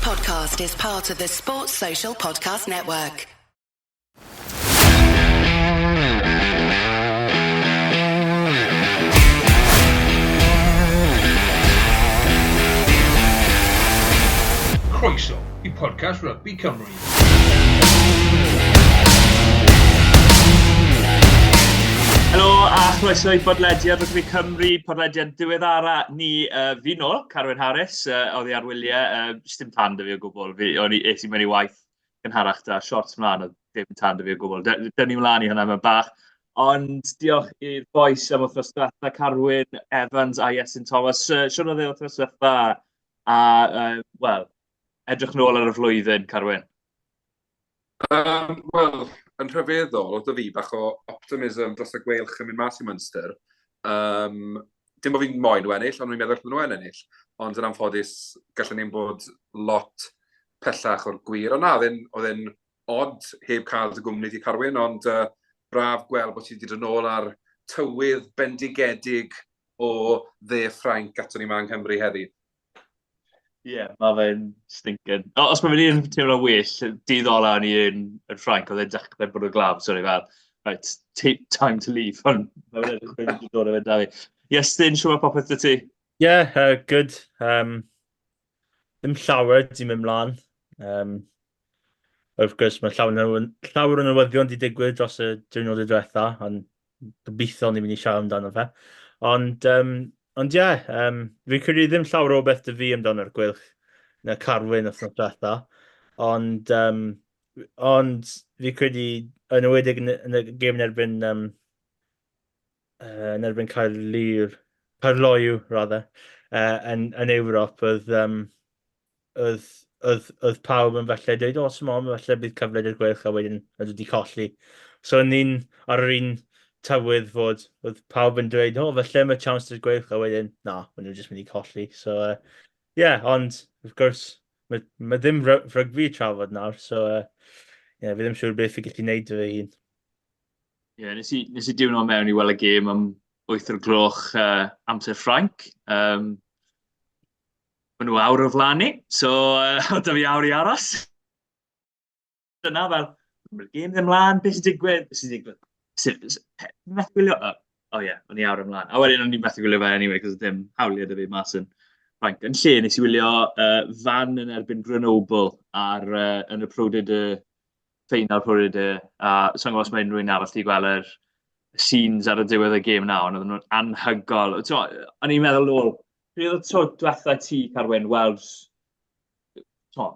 podcast is part of the Sports Social Podcast Network. Croeso i podcast Rugby Cymru. Helo a chroeso i bodlediad Rygbi Cymru, podlediad diweddara ni, uh, fi nôl, Carwyn Harris, uh, oddi ar wyliau, uh, dim tan dy fi o gwbl, fi, o'n i, es i mewn i waith gynharach da shorts mlaen, oedd dim tan dy fi o gwbl. Dyn ni mlaen i hwnna mewn bach. Ond diolch i'r boys am wythnos diwetha, Carwyn Evans a Iestyn Thomas. Uh, Siwr oedd e wythnos diwetha, a, uh, wel, edrych nôl ar y flwyddyn, Carwyn. Um, Wel, yn rhyfeddol, oedd fi bach o optimism dros y gweilch yn mynd mas i Munster. Um, dim bod fi'n moyn nhw ennill, ond fi'n meddwl nhw yn ennill. Ond yn anffodus, gallen ni'n bod lot pellach o'r gwir. Ond na, oedd e'n odd heb cael dy gwmni di Carwyn, ond uh, braf gweld bod ti wedi dod nôl ar tywydd bendigedig o dde Ffrainc ato ni ma yng Nghymru heddi. Ie, yeah, mae fe'n stinking. O, os mae fe'n teimlo well, dydd ola o'n i yn, yn Ffrainc, oedd e'n dechrau bod yn glaw, so o'n i fel, right, take time to leave, ond mae fe'n edrych yn dod o fe da fi. Iestyn, siwr mae popeth dy ti? Ie, yeah, good. Ddim llawer di mynd mlaen. Wrth gwrs, mae llawer, llawer o newyddion di digwydd dros y diwrnodau diwetha, ond gobeithio ni'n mynd i siarad amdano fe. Ond, um, ond ie, yeah, um, fi'n credu ddim llawer o beth dy fi amdano'r gweilch na Carwyn wythnos diwetha. Ond, um, ond fi credu, yn ewedig yn, yn y gêm yn erbyn, um, uh, yn erbyn Caerlŷr, Caerloyw, rather, uh, yn, yn Ewrop, oedd, um, oedd, oedd, oedd pawb yn falle dweud, o, small, falle bydd cyfle i'r gweilch a wedyn ydw wedi colli. So o'n ni'n ar yr un tywydd fod, oedd pawb yn dweud, o, falle mae chance i'r gweilch a wedyn, na, maen nhw jyst mynd i colli. So, uh, yeah, ond, of course, mae, mae ddim rygbi i trafod nawr, so, uh, yeah, fi ddim siŵr beth fi gallu gwneud fy hun. Ie, yeah, nes i, nes i diwno mewn i weld y gêm am 8 o'r gloch uh, amser Ffrainc. Um, Maen nhw awr o flaen ni, so uh, oedd da fi awr i aros. Dyna fel, mae'r gêm ddim mlaen, beth sy'n digwydd, beth sy'n digwydd? Methu gwylio, o oh, ie, yeah, o'n i awr ymlaen. A wedyn o'n i'n methu gwylio fe anyway, cos ddim hawliau da fi mas yn Ffrainc. Yn lle, nes i wylio uh, Fan yn erbyn Grenoble ar, uh, yn y Pro D2, ffeinal Pro D2, a sa'n gwybod os mae unrhyw un arall wedi gweld yr scenes ar y diwedd y gêm na, ond oedden nhw'n anhygol. O'n i'n meddwl nôl, Pryd oedd y tro diwetha ti, Carwyn, weld to,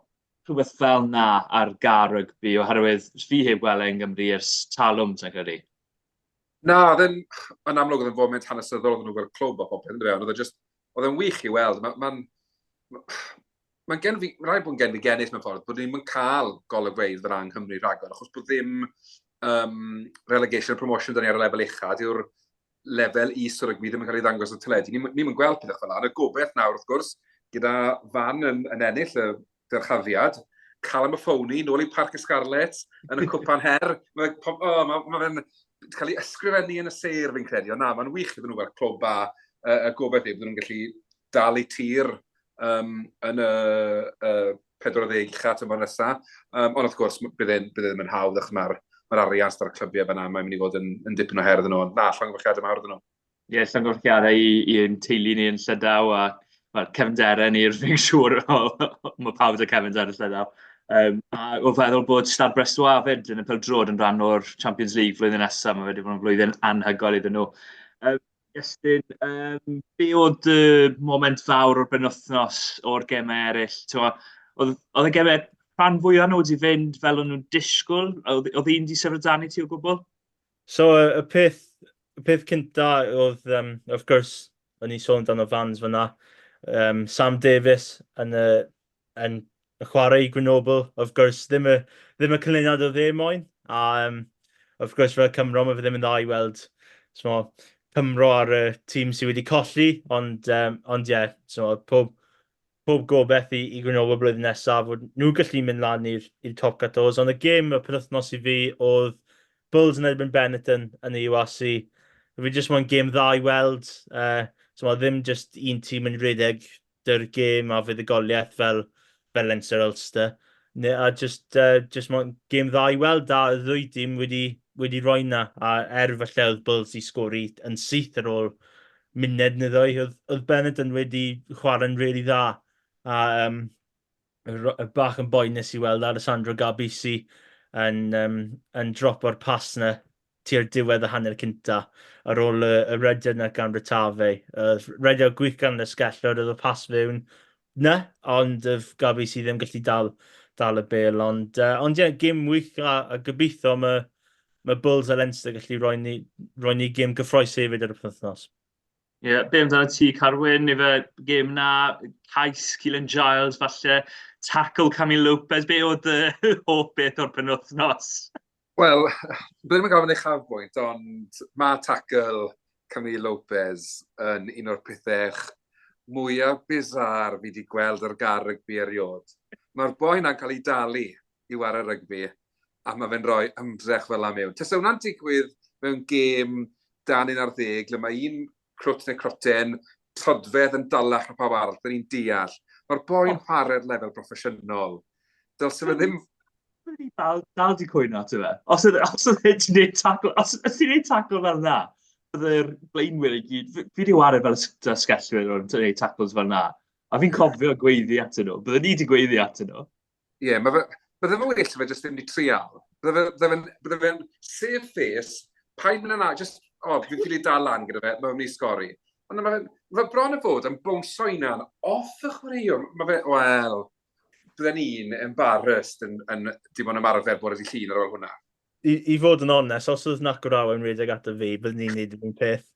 rhywbeth fel na ar gar rygbi, oherwydd fi heb gweld e yng Nghymru ers talwm, ti'n credu? Na, oedd e'n, yn amlwg oedd e'n foment hanesyddol, oedden nhw fel clwb a popeth, yndyfe, ond oedd e just, oedd e'n wych i weld. Mae'n ma, ma, ma gen fi, mae'n rhaid bod yn genfigennus mewn ffordd, bod ni'n cael golygfeydd fel yng Nghymru rhagor, achos bod ddim um, relegation a promotion dyn ni ar y lefel ucha, dyw'r lefel is o rygbi ddim yn cael ei ddangos ar teledu. Ni'n ni gweld pethau fel yna. Y gobeith nawr, wrth gwrs, gyda Fan yn, yn ennill y dyrchafiad, cael am y ffowni, nôl i Parc y Scarlets, yn y cwpan her. Mae oh, ma, ma fe'n cael ei ysgrifennu yn y sêr, fi'n credu. Ond na, mae'n wych iddyn nhw fel clwb a y gobeith yw bydden nhw'n gallu dal eu tir um, yn y, y 40 ucha tymor nesaf. Um, ond wrth gwrs, bydd e'n bydd e ddim yn hawdd, achos mae'r mae arian sydd ar y clybiau fyna, mae'n mynd i fod yn, yn dipyn o her iddyn nhw. Ond na, llongyfarchiadau mawr iddyn nhw. Ie, yeah, llongyfarchiadau i'n teulu ni yn Llydaw a well, cefnderau ni, fi'n siŵr mae pawb 'da cefnder yn Llydaw. Um, a o feddwl bod Stade Brestois fyd yn y pêl-droed yn rhan o'r Champions League flwyddyn nesaf, mae wedi bod yn flwyddyn anhygoel iddyn nhw. Um, Iestyn, um, be oedd y moment fawr o'r benwythnos o'r gemau eraill? Oedd, oedd y gemau rhan fwyaf nhw wedi fynd fel o'n nhw'n disgwyl? Oedd, oedd un di syfrdanu ti o gwbl? So, y peth, y peth cynta oedd, um, of course, o'n i'n sôn amdano fans fyna, um, Sam Davies yn y, yn chwarae i Grenoble, of course, ddim y, ddim y canlyniad oedd e moyn, a um, of course fel Cymro, mae fe ddim yn dda i weld so, Cymro ar y tîm sydd wedi colli, ond, um, ond ie, yeah, so, pob, pob gobeith i, i Grenoble blwyddyn nesaf, fod nhw gallu mynd lan i'r top 14, ond y gêm y penwythnos i fi oedd Bulls yn erbyn Benetton yn y URC. Fi jyst moyn gêm dda i weld, uh, so mae ddim jyst un tîm yn rhedeg dy'r gêm a fuddugoliaeth fel, fel Leinster Ulster. Ne, a just, just mae'n gêm dda i weld, a y ddwy dîm wedi, wedi rhoi na, a er falle oedd Bulls i sgori yn syth ar ôl muned neu ddwy, oedd, oedd Benetton wedi chwarae'n really dda. A um, bach yn boenus i weld Alessandro Garbisi yn, um, yn dropo'r pas na tua'r diwedd y hanner cynta ar ôl y, y rediad 'na gan Ratave. Uh, rediad gwych gan y sgellwr, oedd y pas fewn na, ond y Garbisi ddim gallu dal, dal y bel. Ond, uh, ond ie, yeah, gêm wych a, a gobeithio mae, mae Bulls a Leinster gallu rhoi ni, rhoi ni gêm gyffroes hefyd ar y penwythnos. Ie, yeah, be amdano ti, Carwyn? Ife gêm na, cais Keelan Giles falle, tackle Camille Lopez, be oedd y hoff beth o'r penwythnos? Wel, byddwn ddim yn gael fy uchafbwynt, ond mae tackle Camille Lopez yn un o'r pethau mwyaf bizarre fi wedi gweld ar gar rygbi erioed. Mae'r boi na'n cael ei dalu i ware rygbi, a mae fe'n rhoi ymdrech fel 'na mewn. Tase hwnna'n digwydd mewn gêm dan 11, le mae un crwt neu croten trodfedd yn dalach na pawb arall, dyn ni'n deall. Mae'r boi'n chwarae'r lefel broffesiynol. Dylse fe ddim... Bydden ni dal, dal di cwyno ato fe. Os oedd os oedd e 'di wneud tackle, os os ti'n gwneud tackle fel 'na, bydde'r blaenwyr i gyd... Fi fi 'di ware fel asgellwyr yn gwneud tackles fel 'na, a fi'n cofio gweiddi atyn nhw. Bydden ni 'di gweiddi atyn nhw. Ie, yeah, mae fe... Bydde fe well fe jyst ddim wedi trial. Bydde fe, bydde fe'n bydde fe'n save face, paid mynd yna, just, o, oh, fi'n ffili dal lan gyda fe, mae'n mynd i sgori. Ond mae fe, mae fe bron y fod yn bownsio hunan off y chwaraewr. Mae fe, wel, bydden ni'n embarrassed yn, yn dim ond ymarfer bore di llun ar ôl hwnna. I, i fod yn onest, os oedd Nakarawa yn rhedeg ato fi, byddwn ni'n neud yr un peth.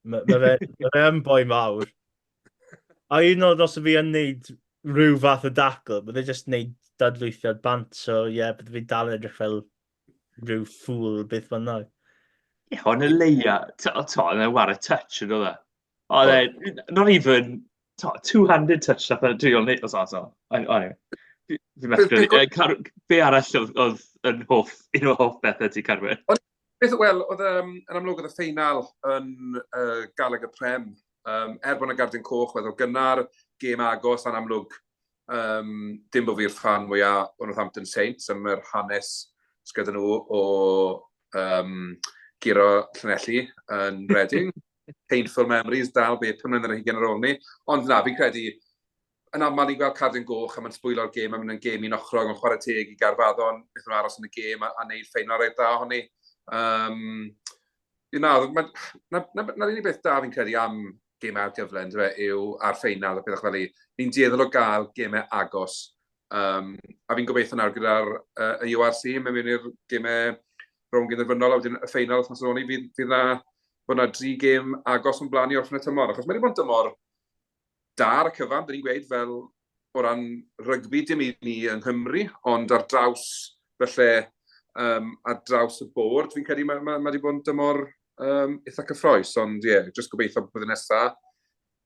Mae ma fe, ma fe yn boi mawr. A un oed os fi yn neud rhyw fath o dacl, bydde jyst neud dadlwythiad bant, so ie, yeah, bydde fi dal yn edrych fel rhyw ffŵl beth bynnag. Ie, ond y leia, to, to, oedd e'n ware touch yn oedd e? Oedd e, not even, to, two-handed touch nath e drio wneud, os o, anyway. Fi'n methu, be arall oedd yn hoff, un o hoff bethau ti, Carwyn? Beth, wel, oedd um, yn amlwg oedd y ffeinal yn uh, Galeg y Prem. Um, er bod yna gardyn coch weddol gynnar, gêm agos a'n amlwg, um, dim bod fi'r fan mwyaf o Northampton Saints am yr hanes sgyda nhw o um, guro Llanelli yn Reading. Painful memories, dal be, 5 mlynedd ar hugain ar ôl ni. Ond na, fi'n credu, yn aml ni'n gweld cardyn goch a mae'n sbwylo'r gêm a mynd yn gêm un ochrog, ond chwarae teg i Gaerfaddon, wnaethon nhw aros yn y gêm a, a neud ffeinal reit dda ohoni. Um, na, ma, na, na, na'r unig beth da fi'n credu am gemau ar gyfle, yndyfe, yw ar ffeinal a pethau fel i. Ni'n dueddol o gael gemau agos. Um, a fi'n gobeithio nawr gyda'r uh, y URC, mae'n mynd i'r gemau rownd gynderfynol a wedyn y ffeinal wythnos ar ôl ni, fydd, fydd na, bod na dri gêm agos o'n blaen i orffen y tymor. Achos mae wedi bod yn dymor da ar y cyfan, dyn ni'n gweud, fel o ran rygbi, dim i ni yng Nghymru, ond ar draws, felly, um, ar draws y bord, fi'n credu mae, mae, mae wedi bod yn dymor um, eitha cyffroes, ond ie, yeah, jyst gobeithio bod blwyddyn nesaf,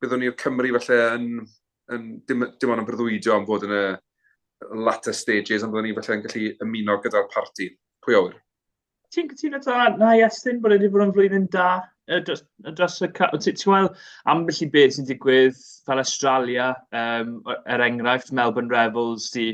byddwn ni'r Cymru felly yn, yn dim, dim ond yn breuddwydio am fod yn y latter stages, ond byddwn ni felly yn gallu ymuno gyda'r parti. Pwy a ŵyr? Ti'n cytuno ta na Iestyn bod e wedi bod yn flwyddyn da dros, dros y... Ti'n weld ambell i beth sy'n digwydd fel Australia, um, er enghraifft, Melbourne Rebels, di,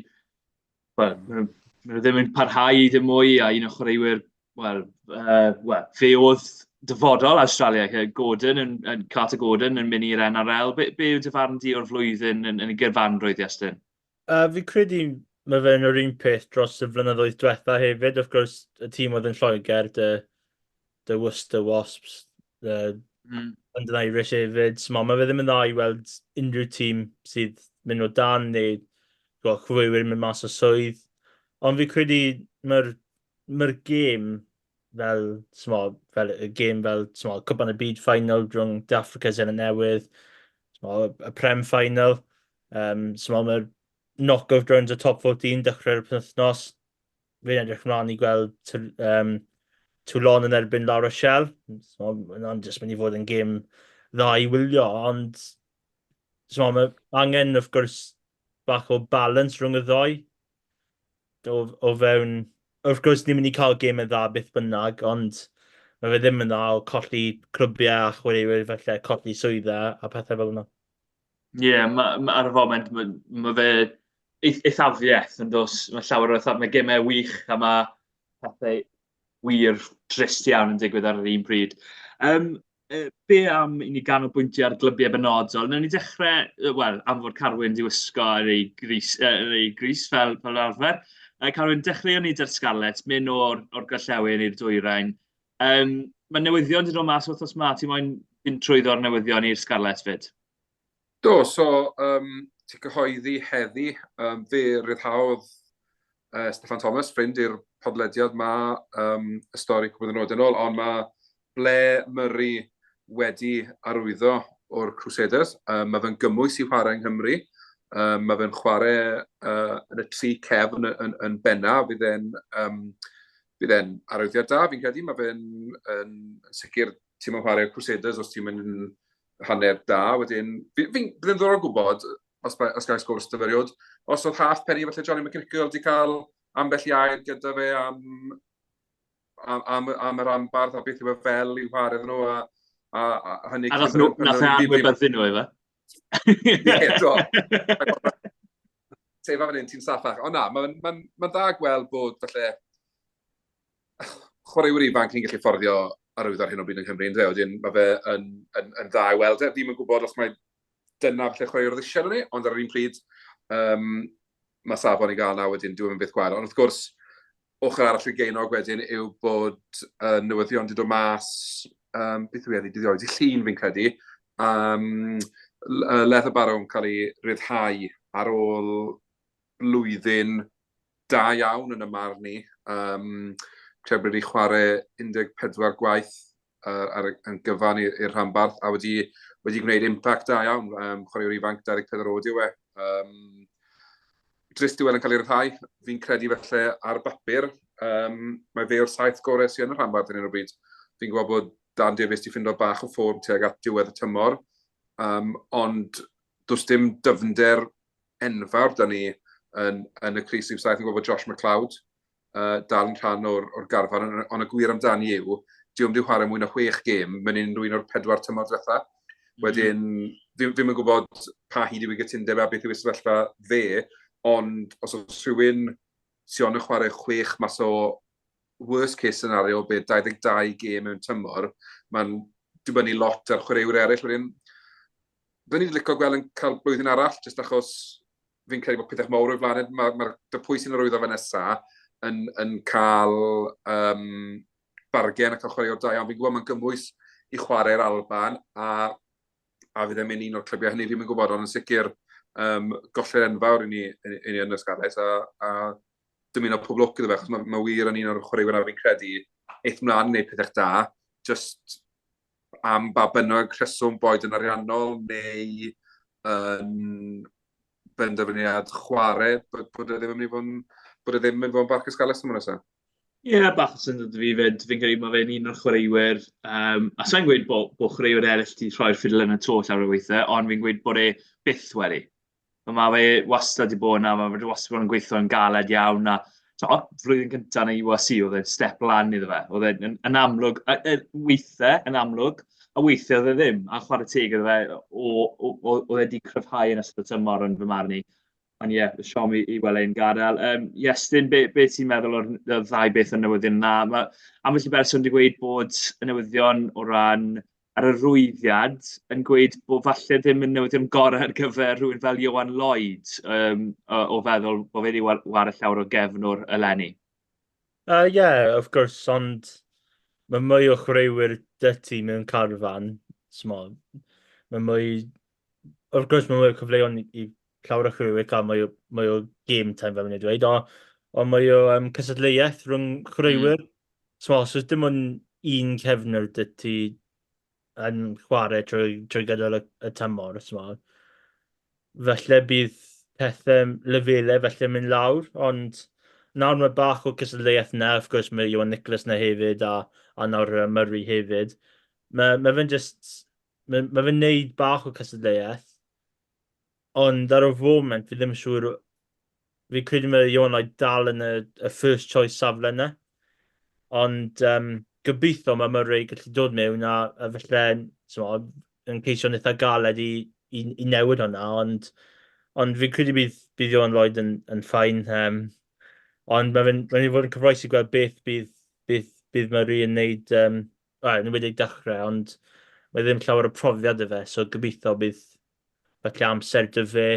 wel, maen nhw ddim yn parhau i ddim mwy, a un o chwaraewyr, wel, uh, well, fe oedd dyfodol Australia, Gordon, yn, yn Carter Gordon yn mynd i'r NRL. Be, be yw dy farn di o'r flwyddyn yn, yn y gyrfanrwydd, Iestyn? Fi'n credu mae fe'n yr un peth dros y flynyddoedd diwetha hefyd. Wrth gwrs, y tîm oedd yn Lloegr, the, the Worcester Wasps, the London Irish hefyd. So, mae fe ddim yn dda i weld unrhyw tîm sydd mynd o dan neu gweld chwaraewyr yn mynd mas o swydd. Ond fi'n credu mae'r mae'r gêm fel, smo, fel y gêm fel, smo, Cwpan y Byd final rhwng De Affrica Seland Newydd, smo, y Prem final. Um, smo, mae'r knock-off rounds y top 14 dechrau'r penwythnos. Fi'n edrych mlaen i gweld um, Toulon yn erbyn La Rochelle. So, mae'n jyst mynd i fod yn gêm dda i wylio, ond so, mae angen, wrth gwrs, bach o balance rhwng y ddoi. O, o fewn... Wrth gwrs, ni'n mynd i cael gemau dda beth bynnag, ond mae fe ddim yn dda o colli clwbiau a chwaraewyr falle, colli swyddau a pethau fel yna. Ie, yeah, ma, ma, ar y foment, mae ma fe Eithafiaeth yn does, mae llawer o eitha-, mae gemau wych a mae pethau wir drist iawn yn digwydd ar yr un pryd. Yym be am i ni ganolbwyntio ar glybiau benodol? Wnawn ni dechrau, wel, am fod Carwyn 'di wisgo ar ei grys, ar ei grys fel fel arfer. Carwyn, dechreuon ni 'da'r Scarlets, mynd o'r o'r gorllewin i'r dwyrain. Yym, ma' newyddion 'di dod mas wythnos 'ma, ti moyn mynd trwyddo'r newyddion i'r Scarlets 'fyd? Do, so um, ti cyhoeddi heddi, um, fe ryddhaodd Steffan Thomas, ffrind i'r podlediad ma, um, y stori cwbl ddynod yn ôl, ond mae Blair Murray wedi arwyddo o'r Crusaders. Um, mae fe'n gymwys i chwarae yng Nghymru. Um, mae fe'n chwarae yn y tri cefn yn, yn, yn benna. Fydd e'n um, bydd e'n arwyddiad da, fi'n credu. Mae fe'n yn, yn sicr ti'n mynd chwarae'r Crusaders os ti'n mynd yn hanner da. Wedyn, fi'n fi, bydd yn ddiddorol gwybod, os, os gael sgwrs dy fe os oedd Halfpenny, falle Johnny McNichol wedi cael ambell i air gyda fe am, am, am, am yr anbarth a beth yw e fel i'w chwarae iddyn nhw a, a, a hynny. A nath nhw, nath e anwybyddu nhw, efe? Ie, do. Tefa fan hyn, ti'n saffach. Ond na, mae'n ma, ma, ma dda gweld bod falle chwaraewyr ifanc ni'n gallu fforddio arwyddo ar hyn o bryd yng Nghymru, yndyfe? Wedyn mae fe yn, yn, yn dda i weld e. Fi'm yn gwybod os mae dyna falle chwaraewr oedd eisiau ni, ond ar yr un pryd, um, mae safon i gael na wedyn, dyw e'n beth gwael. Ond wrth gwrs, ochr arall y geinog wedyn yw bod newyddion wedi dod mas, um, beth yw e, dydd Iau, dydd Llun fi'n credu, um, Leather Barrow yn cael ei ryddhau ar ôl blwyddyn da iawn yn y marn i. Um, Credu wedi chwarae 14 gwaith uh, ar, yn gyfan i'r rhanbarth a wedi, wedi gwneud impact da iawn. Um, chwaraewr ifanc 24 oed yw e. Um, drist i weld yn cael ei ryddhau. Fi'n credu felly ar bapur, um, mae fe o'r saith gorau sy'n yn y rhanbarth yn hyn o bryd. Fi'n gwybod bod Dan Davies wedi ffindo bach o ffôn tuag at diwedd y tymor, um, ond does dim dyfnder enfawr 'da ni yn, yn y crys rhif 7. Yn gwybod bod Josh McLeod dal yn rhan o'r, or garfan, ond, ond y gwir amdani yw, diw'm wedi chwarae mwy na chwech gêm mewn unrhyw un o'r pedwar tymor diwetha. Wedyn, mm. fi, fi'm yn gwybod pa hyd yw ei gytundeb a beth yw ei sefyllfa fe, ond os oes rhywun sy'n ond yn chwarae chwech mas o worst case scenario, be 22 gêm mewn tymor, mae'n dibynnu lot ar chwaraewyr eraill. Wedyn, Byddwn i wedi licio gweld yn cael blwyddyn arall, jyst achos fi'n credu bod pethau mawr o'i flaen. E. Mae, ma, ma pwy sy'n arwyddo fe nesaf yn, yn cael um, bargen a cael chwarae o'r da iawn. Fi'n gwybod mae'n gymwys i chwarae'r Alban a, a fydd e'n mynd un o'r clybiau hynny, fi'n gwybod, ond yn sicr um, golled enfawr i ni, i, i ni yn y Scarlets a, a dymuno pob lwc iddo fe, achos mae, mae wir yn un o'r chwaraewyr a fi'n credu eith mlaen i wneud pethau da, just am ba bynnag rheswm, boed yn ariannol neu yn benderfyniad chwarae, bod, bod e ddim yn mynd i fod yn, bod e ddim yn mynd i fod yn Barc y Scarlets tymor nesaf. Ie, yeah, bach o syndod i fi 'fyd. Fi'n credu mae fe'n un o'r chwaraewyr, um, a sa i'n gweud bod, bod chwaraewyr eraill 'di rhoi'r ffidil yn y to llawer o weithiau, ond fi'n gweud bod e byth wedi. Mae fe wastad 'di bod 'na, mae fe wastad 'di bod yn gweithio'n galed iawn a tibod, flwyddyn gyntaf yn y URC oedd e'n step lan iddo fe. Oedd e'n yn, yn amlwg, weithiau yn amlwg, a weithiau oedd e ddim. A chwarae teg iddo fe, oedd e wedi cryfhau yn ystod y tymor yn fy marn i. Ond ie, yeah, siom i, i weld e'n gadael. Um, Iestyn, be, be ti'n meddwl o'r ddau beth yn newyddion yna? Mae ambell i berson wedi gweud bod y newyddion o ran ar y rwyddiad yn gweud bod falle ddim yn newyddion gorau ar gyfer rhywun fel Ioan Lloyd, um, o, o feddwl bod fe wedi ware llawer o gefnwr eleni. Yeah, of course, ond mae mwy o chwaraewyr 'da ti mewn carfan, small. Mae mwy... Of course, mae mwy o cyfleon i, i llawer o chwaraewyr cael mwy o, mwy o game time, fel maen nhw'n dweud, ond o mwy o um, cystadleuaeth rhwng chwaraewyr. Mm. Small, so dim ond un cefnwr 'da ti yn chwarae trwy, trwy gydol y, y tymor, small. Felly bydd pethau, lefelau felly mynd lawr, ond nawr mae bach o cystadleuaeth yna, of course mae Iwan Nicholas yna hefyd a, a nawr Murray hefyd. Mae, mae fe'n just, mae, mae fe'n neud bach o cystadleuaeth, ond ar y foment fi ddim yn siŵr, fi'n credu mae Iwan Lloyd dal yn y, y first choice safle yna. Ond um, gobeithio mae Murray gallu dod mewn a, a felly so, yn ceisio'n eitha galed i, i, i newid hwnna, ond Ond fi'n credu bydd, bydd Ioan Lloyd yn, yn fine. Um, ond mae fe'n mae fod yn cyffroes i gweld beth bydd, bydd, bydd Murray yn neud, um, well, yn wedi dechrau, ond mae ddim llawer o profiad y fe, so gobeithio bydd falle amser dy fe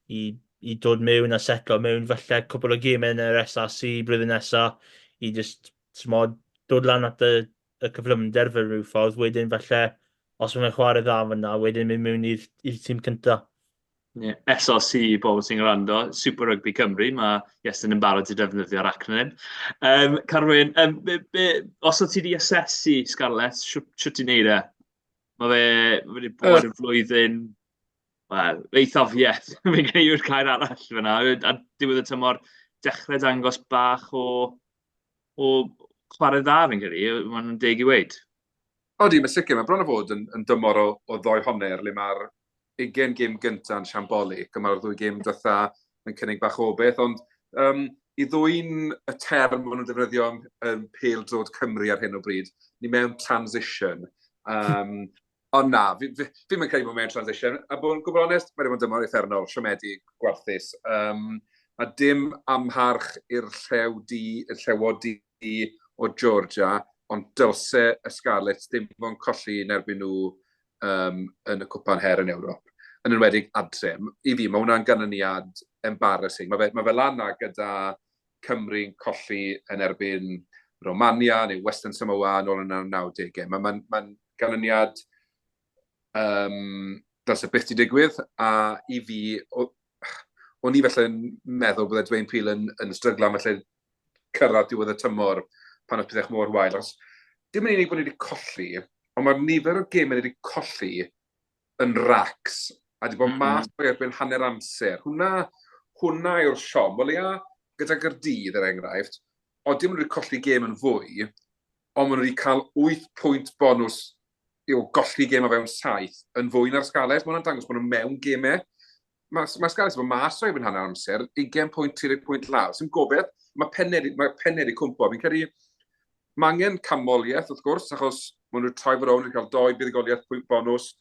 i, i dod mewn a setlo mewn falle cwpl o gemau yn yr SRC blwyddyn nesaf i just, smod, dod lan at y, y cyflymder fel rhyw ffordd, wedyn falle os mae'n chwarae dda fyna, wedyn mynd mewn i'r tîm cyntaf. Yeah, SRC i bobl sy'n gwrando, Super Rugby Cymru, mae Iestyn yn barod i defnyddio'r acronym. Um, Carwyn, um, be, be, os o ti wedi asesu Scarlets, siwt ti'n neud e? Mae fe, ma wedi bod yn flwyddyn, wel, eithafiaeth, fi'n credu yw'r cair arall fyna. A diwedd y tymor, dechrau dangos bach o, o chwarae dda, fi'n credu, mae'n deg i weud. Odi, mae'n sicr, mae bron o fod yn, yn dymor o, o ddoi honer, le mae'r 20 gêm gyntaf yn shambolic, a mae'r ddwy gêm diwetha yn cynnig bach o beth, ond um, i ddwy'n y term maen nhw'n defnyddio yn, yn pêl-droed Cymru ar hyn o bryd, ni mewn transition. Um, ond na, fi, fi, fi yn credu bod mewn transition, a bod yn gwbl onest, mae wedi bod yn dymor uffernol, siomedig, gwarthus. Um, a dim amharch i'r llew di, y llewod di o Georgia, ond dylse y Scarlets ddim fod yn colli yn erbyn nhw um, yn y cwpan her yn Ewrop, yn enwedig adre. I fi, mae hwnna'n ganlyniad embarrassing. Mae fe, mae fe lan na gyda Cymru'n colli yn erbyn Romania neu Western Samoa yn ôl yn y 90au. Mae'n ma, ma ganlyniad um, dylse byth di digwydd, a i fi, o'n i felly'n meddwl bydde Dwayne Peel yn, yn stryglo am felly cyrraedd diwedd y tymor pan oedd pethau mor wael. Achos dim yn unig bod ni wedi colli, ond mae'r nifer o gemau ni wedi colli yn racs a wedi bod mas mm. erbyn hanner amser. Hwna, hwnna yw'r siom. Wel ia, gyda Gyrdydd er enghraifft, o dim wedi colli gêm yn fwy, ond maen nhw wedi cael 8 pwynt bonws i'w golli gêm o fewn 7 yn fwy na'r Scarlets. Mae hwnna'n dangos bod nhw mewn gemau. Mae, mae Scarlets yn mas o erbyn hanner amser, 20 pwynt, 30 pwynt lawr. Sy'n gobeith, mae pennau, mae pennau wedi cwmpo. Fi'n credu, mae angen camoliaeth wrth gwrs, achos maen nhw'n troi fod rownd wedi cael doi buddugoliaeth pwynt bonws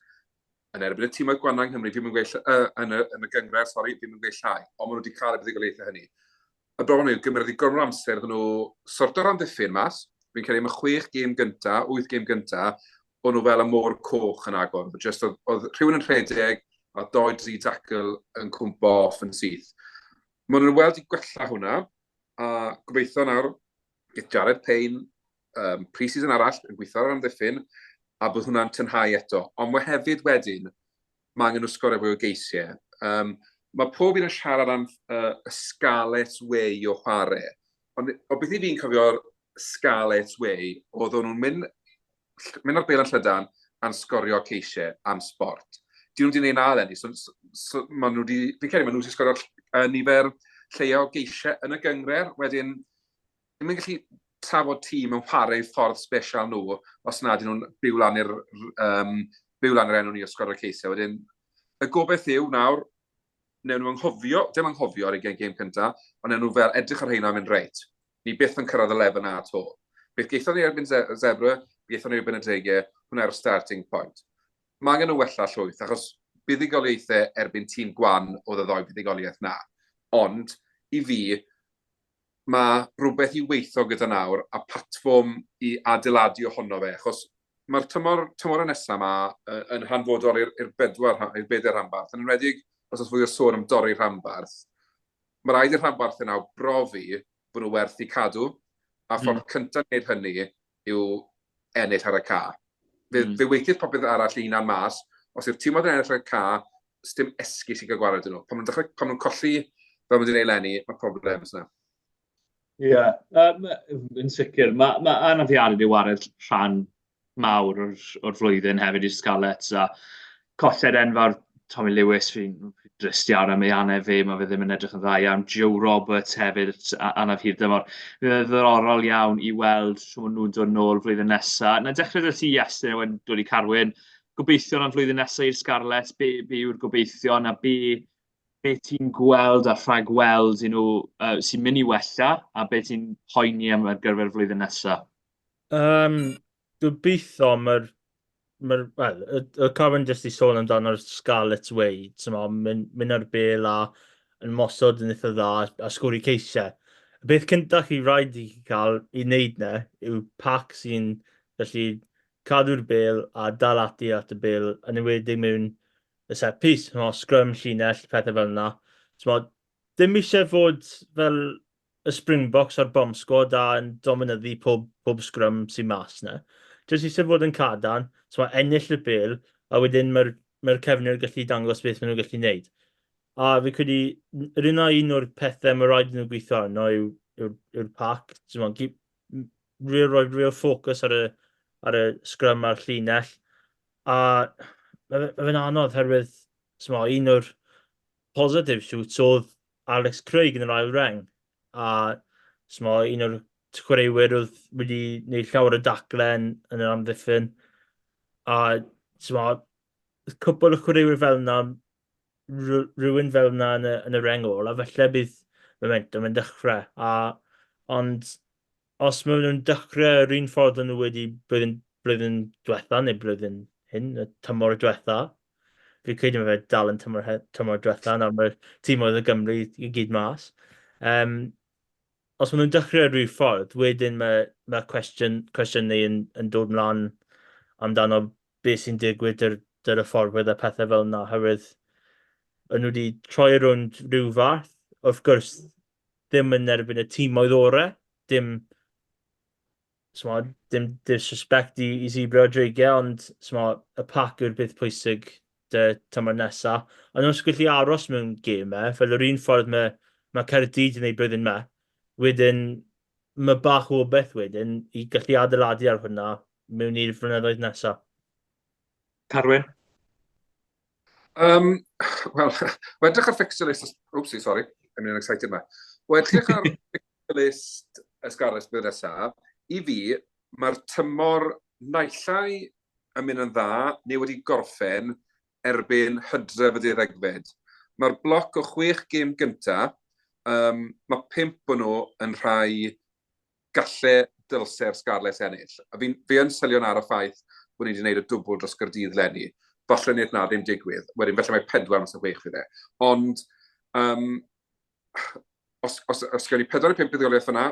yn erbyn y tîmoedd gwanna yng Nghymru, fi'n mynd gweud, uh, yn, y, yn y gynghrair, sori, fi'n mynd gweud llai, ond maen nhw wedi cael y buddugoliaethau hynny. Y broblem yw, gymerodd hi gormod o amser iddyn nhw sorto'r amddiffyn mas. Fi'n credu am y chwech gêm gynta, wyth gêm gynta, o'n nhw fel y môr coch yn agor. Just oedd, oedd rhywun yn rhedeg a doi dri tackle yn cwmpo off yn syth. Maen nhw'n weld i gwella hwnna, a gobeithio nawr, gyda Jared Payne, um, pre-season arall yn gweithio ar yr amddiffyn, a bod hwnna'n tynhau eto. Ond mae hefyd wedyn, mae angen nhw sgorio fwy o geisiau. Um, mae pob un yn siarad am uh, y Scarlet Way o chwarae. Ond o beth i fi'n cofio'r Scarlet Way, oedd nhw'n mynd, mynd ar bel yn llydan a'n sgorio ceisiau am sport. Dyn nhw wedi gwneud na eleni, so, so, so maen nhw wedi, fi'n credu maen nhw wedi sgorio uh, nifer lleia o geisiau yn y gyngred, wedyn ddim yn gallu trafod tîm yn chwarae ffordd special nhw os nad ydyn nhw'n byw lan i'r um, byw lan i'r enw ni o sgorio ceisiau. Wedyn, y gobeith yw nawr, newn nhw anghofio, dim anghofio ar ugain gêm cynta, ond newn nhw fel edrych ar rheina a mynd reit, ni byth yn cyrraedd y lefel na to. Beth geithon ni erbyn Zebra, beth geithon ni erbyn y Dreigiau, hwnna yw'r starting point. Mae angen nhw wella llwyth, achos buddugoliaethau erbyn tîm gwan oedd y ddoi fuddugoliaeth na. Ond, i fi, mae rhywbeth i weithio gyda nawr a platfform i adeiladu ohono fe, achos mae'r tymor, tymorau nesaf yma yn hanfodol i'r bedwar, i'r bedair rhanbarth, yn enwedig os oes fwy o sôn am dorri rhanbarth. Mae rhaid i'r rhanbarthau nawr brofi bod nhw werth i cadw, a ffordd mm. cyntaf wneud hynny yw ennill ar y ca. Fe, mm. fe weithiodd popeth arall i hunan mas, os yw'r tîm oedd yn ennill ar y ca, dim esgus i gael gwared nhw. Pan nhw'n dechrau, pan nhw'n colli fel maen nhw'n gwneud eleni, mae problems yna. Ie, yeah, um, yn sicr. Mae ma anafiadau wedi wared rhan mawr o'r, or flwyddyn hefyd i'r Scarlets a colled enfawr Tommy Lewis, fi'n drist iawn am ei anaf fe, mae fe ddim yn edrych yn dda iawn. Joe Roberts hefyd, anaf hir dymor. Bydd e'n ddiddorol iawn i weld trwy maen nhw'n dod nôl flwyddyn nesaf. Na dechrau 'da ti, Iestyn, a wedyn dod i Carwyn. Gobeithion am flwyddyn nesaf i'r Scarlets, be, be yw'r gobeithion a be, be ti'n gweld a rhagweld i nhw uh, sy'n mynd i wella a be ti'n poeni am ar gyfer flwyddyn nesaf? Um, gobeithio mae'r ma well, y, y Corin jyst i sôn amdano'r Scarlet Way, ti'n mynd, mynd ar bel a yn mosod yn eitha dda a sgori ceisiau. Y beth cyntaf chi rhaid i chi cael i wneud na yw pac sy'n gallu cadw'r bel a dal ati at y bel, yn enwedig mewn y set piece, ch'mo', scrum, llinell, pethau fel yna. Ch'mo', dim eisiau fod fel y Springboks a'r Bomb Squad a yn dominyddu pob, pob scrum sy'n mas na. Jyst eisiau fod yn cadarn, ch'mo', ennill y bel, a wedyn mae'r mae cefnwyr gallu dangos beth maen nhw'n gallu gwneud. A fi credu, yr un un o'r pethau mae rhaid nhw gweithio arno yw'r yw, yw pac. Ch'mo', real, rhoi real focus ar y, ar y scrum a'r llinell. A mae fe'n anodd herwydd, ch'mo', un o'r positive shoots oedd Alex Craig yn yr ail reng. A ch'mo', un o'r chwaraewyr oedd wedi gwneud llawer o dacle yn, yn yr amddiffyn. A ch'mo', cwpl o chwaraewyr fel yna, rhywun fel yna yn y, yn y reng ôl, a falle bydd momentum yn dechrau. A, ond os maen nhw'n dechrau yr un ffordd o'n nhw wedi blwyddyn, blwyddyn diwetha, neu blwyddyn hyn, y tymor diwetha, fi credu mae fe dal yn tymor, tymor diwetha, nawr mae'r tîm oedd y Gymru i gyd mas. Um, os maen nhw'n dechrau rhyw ffordd, wedyn mae, mae cwestiwn, cwestiynau yn, yn dod mlaen amdano beth sy'n digwydd dy'r, dy'r hyfforddwyr a pethau fel yna, oherwydd o'n nhw wedi troi rownd rhyw fath. Wrth gwrs, ddim yn erbyn y tîmoedd orau, dim, smo, dim disrespect i, i Zebra o Dreigiau, ond smo, y pac yw'r beth pwysig dy tymor nesaf. Ond os gallu aros mewn gemau, fel yr un ffordd mae, mae Caerdydd yn ei blwyddyn yma, wedyn mae bach o beth wedyn i gallu adeiladu ar hwnna mewn i'r flynyddoedd nesaf. Carwyn? Um, Wel, o edrych ar fixture list... Oopsie, sorry, I'm getting excited ma. O edrych ar fixture list y Scarlets blwyddyn nesaf, i fi, mae'r tymor naill ai yn mynd yn dda neu wedi gorffen erbyn hydref y deuddegfed. Mae'r bloc o chwech gêm gyntaf, um, mae pump o nhw yn rhai galle dylse'r Scarlets ennill. A fi, fi yn sylio'n ar y ffaith bod ni wedi gwneud y dwbl dros Gaerdydd leni. Falle wneud na ddim digwydd. Wedyn, felly mae pedwar mas o chwech fydd e. Ond, um, os, os, os gawn ni 4 neu 5 buddugoliaeth fyna,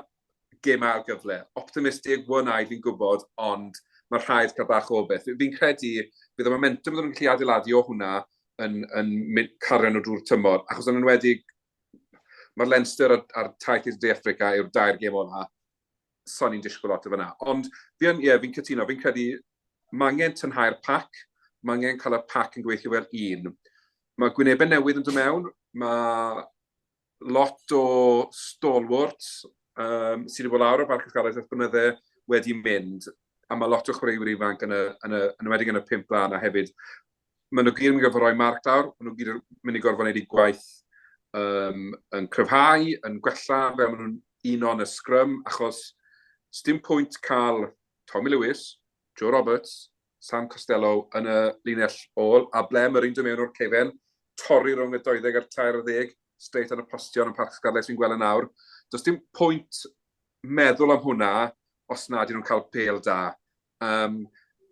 gêm ail gyfle. Optimistig, one-eyed fi'n gwybod, ond mae rhaid cael bach o beth. Fi'n credu bydd y momentum byddwn nhw'n gallu adeiladu o hwnna yn, yn cario nhw drwy'r tymor, achos yn enwedig mae'r Leinster a'r, a'r taith i De Affrica yw'r dair gêm ola. So ni'n disgwyl lot o fyna. Ond fi yn, ie, fi'n cytuno, fi'n credu mae angen tynhau'r pac, mae angen cael y pac yn gweithio fel un. Mae gwynebau newydd yn dod mewn, mae lot o stalwarts sydd wedi bod lawr o Barc y Scarlets ers blynydde wedi mynd, a mae lot o chwaraewyr ifanc yn y, yn y, yn enwedig yn y pump lan a hefyd maen nhw gyd yn mynd i gorfod rhoi marc lawr, maen nhw gyd yn mynd i gorfod gwneud eu gwaith um, yn cryfhau, yn gwella fel maen nhw'n uno yn y sgrym, achos dim pwynt cael Tommy Lewis, Joe Roberts, Sam Costello yn y linell ôl, a ble mae'r un dod mewn o'r cefen, torri rhwng y 20 a'r 30, straight ar y postion yn Parc Scarlets fi'n gweld yn awr. Does dim pwynt meddwl am hwnna os na dyn nhw'n cael pel da. Um,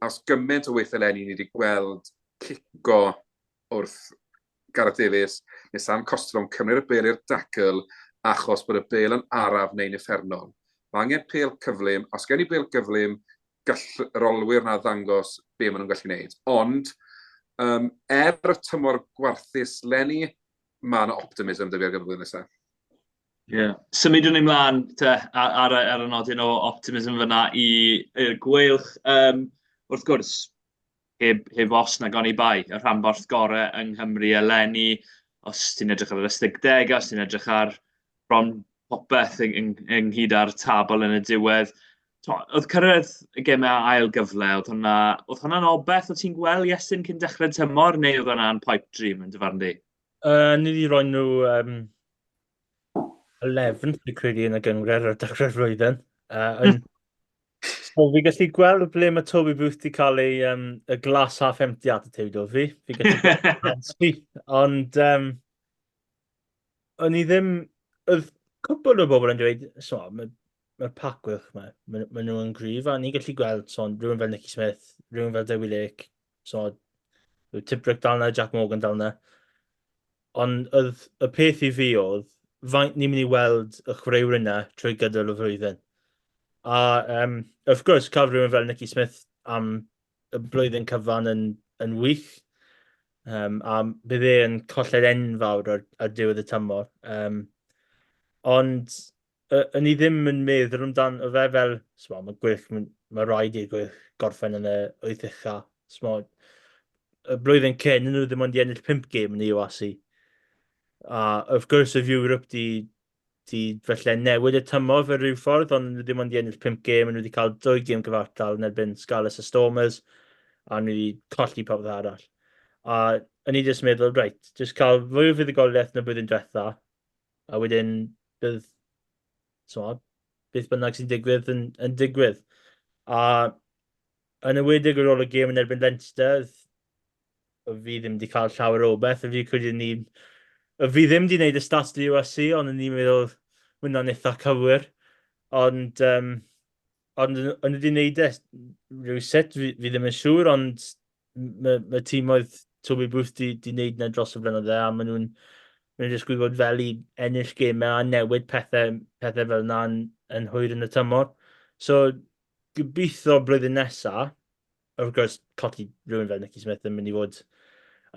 a os gymaint o weithiau eleni ni wedi gweld cico wrth Gareth Davies neu Sam Costello yn cymryd y bel i'r dacl achos bod y bel yn araf neu'n uffernol. Mae angen pel cyflym. Os gen i bel gyflym, gall yr olwyr na ddangos be maen nhw'n gallu gwneud. Ond, um, er y tymor gwarthus leni, mae yna optimism 'da fi ar gyfer blwyddyn nesaf. Ie. Yeah. Symudwn ni mlaen te, ar, ar, ar y nodyn o optimism fyna i'r Gweilch. Um, wrth gwrs, heb, heb os na oni bai, y rhanbarth gorau yng Nghymru eleni, os ti'n edrych ar yr ystadegau, os ti'n edrych ar bron popeth yng, yng, ynghyd â'r tabl yn y diwedd. Oedd cyrraedd y gemau ail gyfle, oedd hwnna, oedd hwnna'n obeth o ti'n gweld Iestyn cyn dechrau tymor, neu oedd hwnna'n pipe dream yn dy farn di? Ni wedi rhoi nhw um, 11th, fi credu, yn y gynghrair ar dechrau'r flwyddyn. Uh, yn, so fi gallu gweld ble mae Toby Booth wedi cael ei um, y glass half empty attitude o fi. Fi gallu gweld Ond um, o'n i ddim... Oedd cwpl o bobl yn dweud, so, mae ma pac Gweilch yma, maen ma nhw yn gryf, a ni'n gallu gweld so, rhywun fel Nicky Smith, rhywun fel Dewi Lake, so, Tipuric dal na, Jack Morgan dal na. Ond oedd y peth i fi oedd, faint ni'n mynd i weld y chwaraewyr yna trwy gydol y flwyddyn. A um, wrth gwrs, cael rhywun fel Nicky Smith am y blwyddyn cyfan yn, yn wych. Um, a bydd e yn colled enfawr ar, ar diwedd y tymor. Um, ond yn ni ddim yn meddwl amdano fe fel, sma, mae Gweilch, mae, mae rhaid i'r Gweilch gorffen yn y wyth ucha. Sma, y blwyddyn cyn, nhw ddim ond i ennill 5 gêm yn y URC. A wrth gwrs, oedd Europe di 'di falle newid y tymor fe rhyw ffordd, ond nhw ddim ond i ennill 5 gêm, nhw wedi cael dwy gêm gyfartal yn erbyn Scarlets a Stormers, a nhw wedi colli popeth arall. A o'n i jyst meddwl, reit, jyst cael fwy o fuddugoliaeth na blwyddyn diwetha, a wedyn bydd, so, beth bynnag sy'n digwydd yn, yn digwydd. A yn enwedig ar ôl y gêm yn erbyn Leinster, fi ddim wedi cael llawer o beth, a fi credu ni... Fi ddim wedi gwneud y stats dy USC, ond o'n i'n meddwl, mae hwnna'n eitha cywir. Ond, um, ond o'n wedi gwneud e rhywsut, fi, fi ddim yn siŵr, ond mae, mae tîmoedd Toby Booth di, di wneud yna dros y blynydde, a maen nhw'n maen nhw'n jyst gwybod fel i ennill gemau a newid pethau, pethau fel yna yn, yn hwyr yn y tymor. So, gobeithio blwyddyn nesaf, wrth gwrs, colli rhywun fel Nicky Smith yn mynd i fod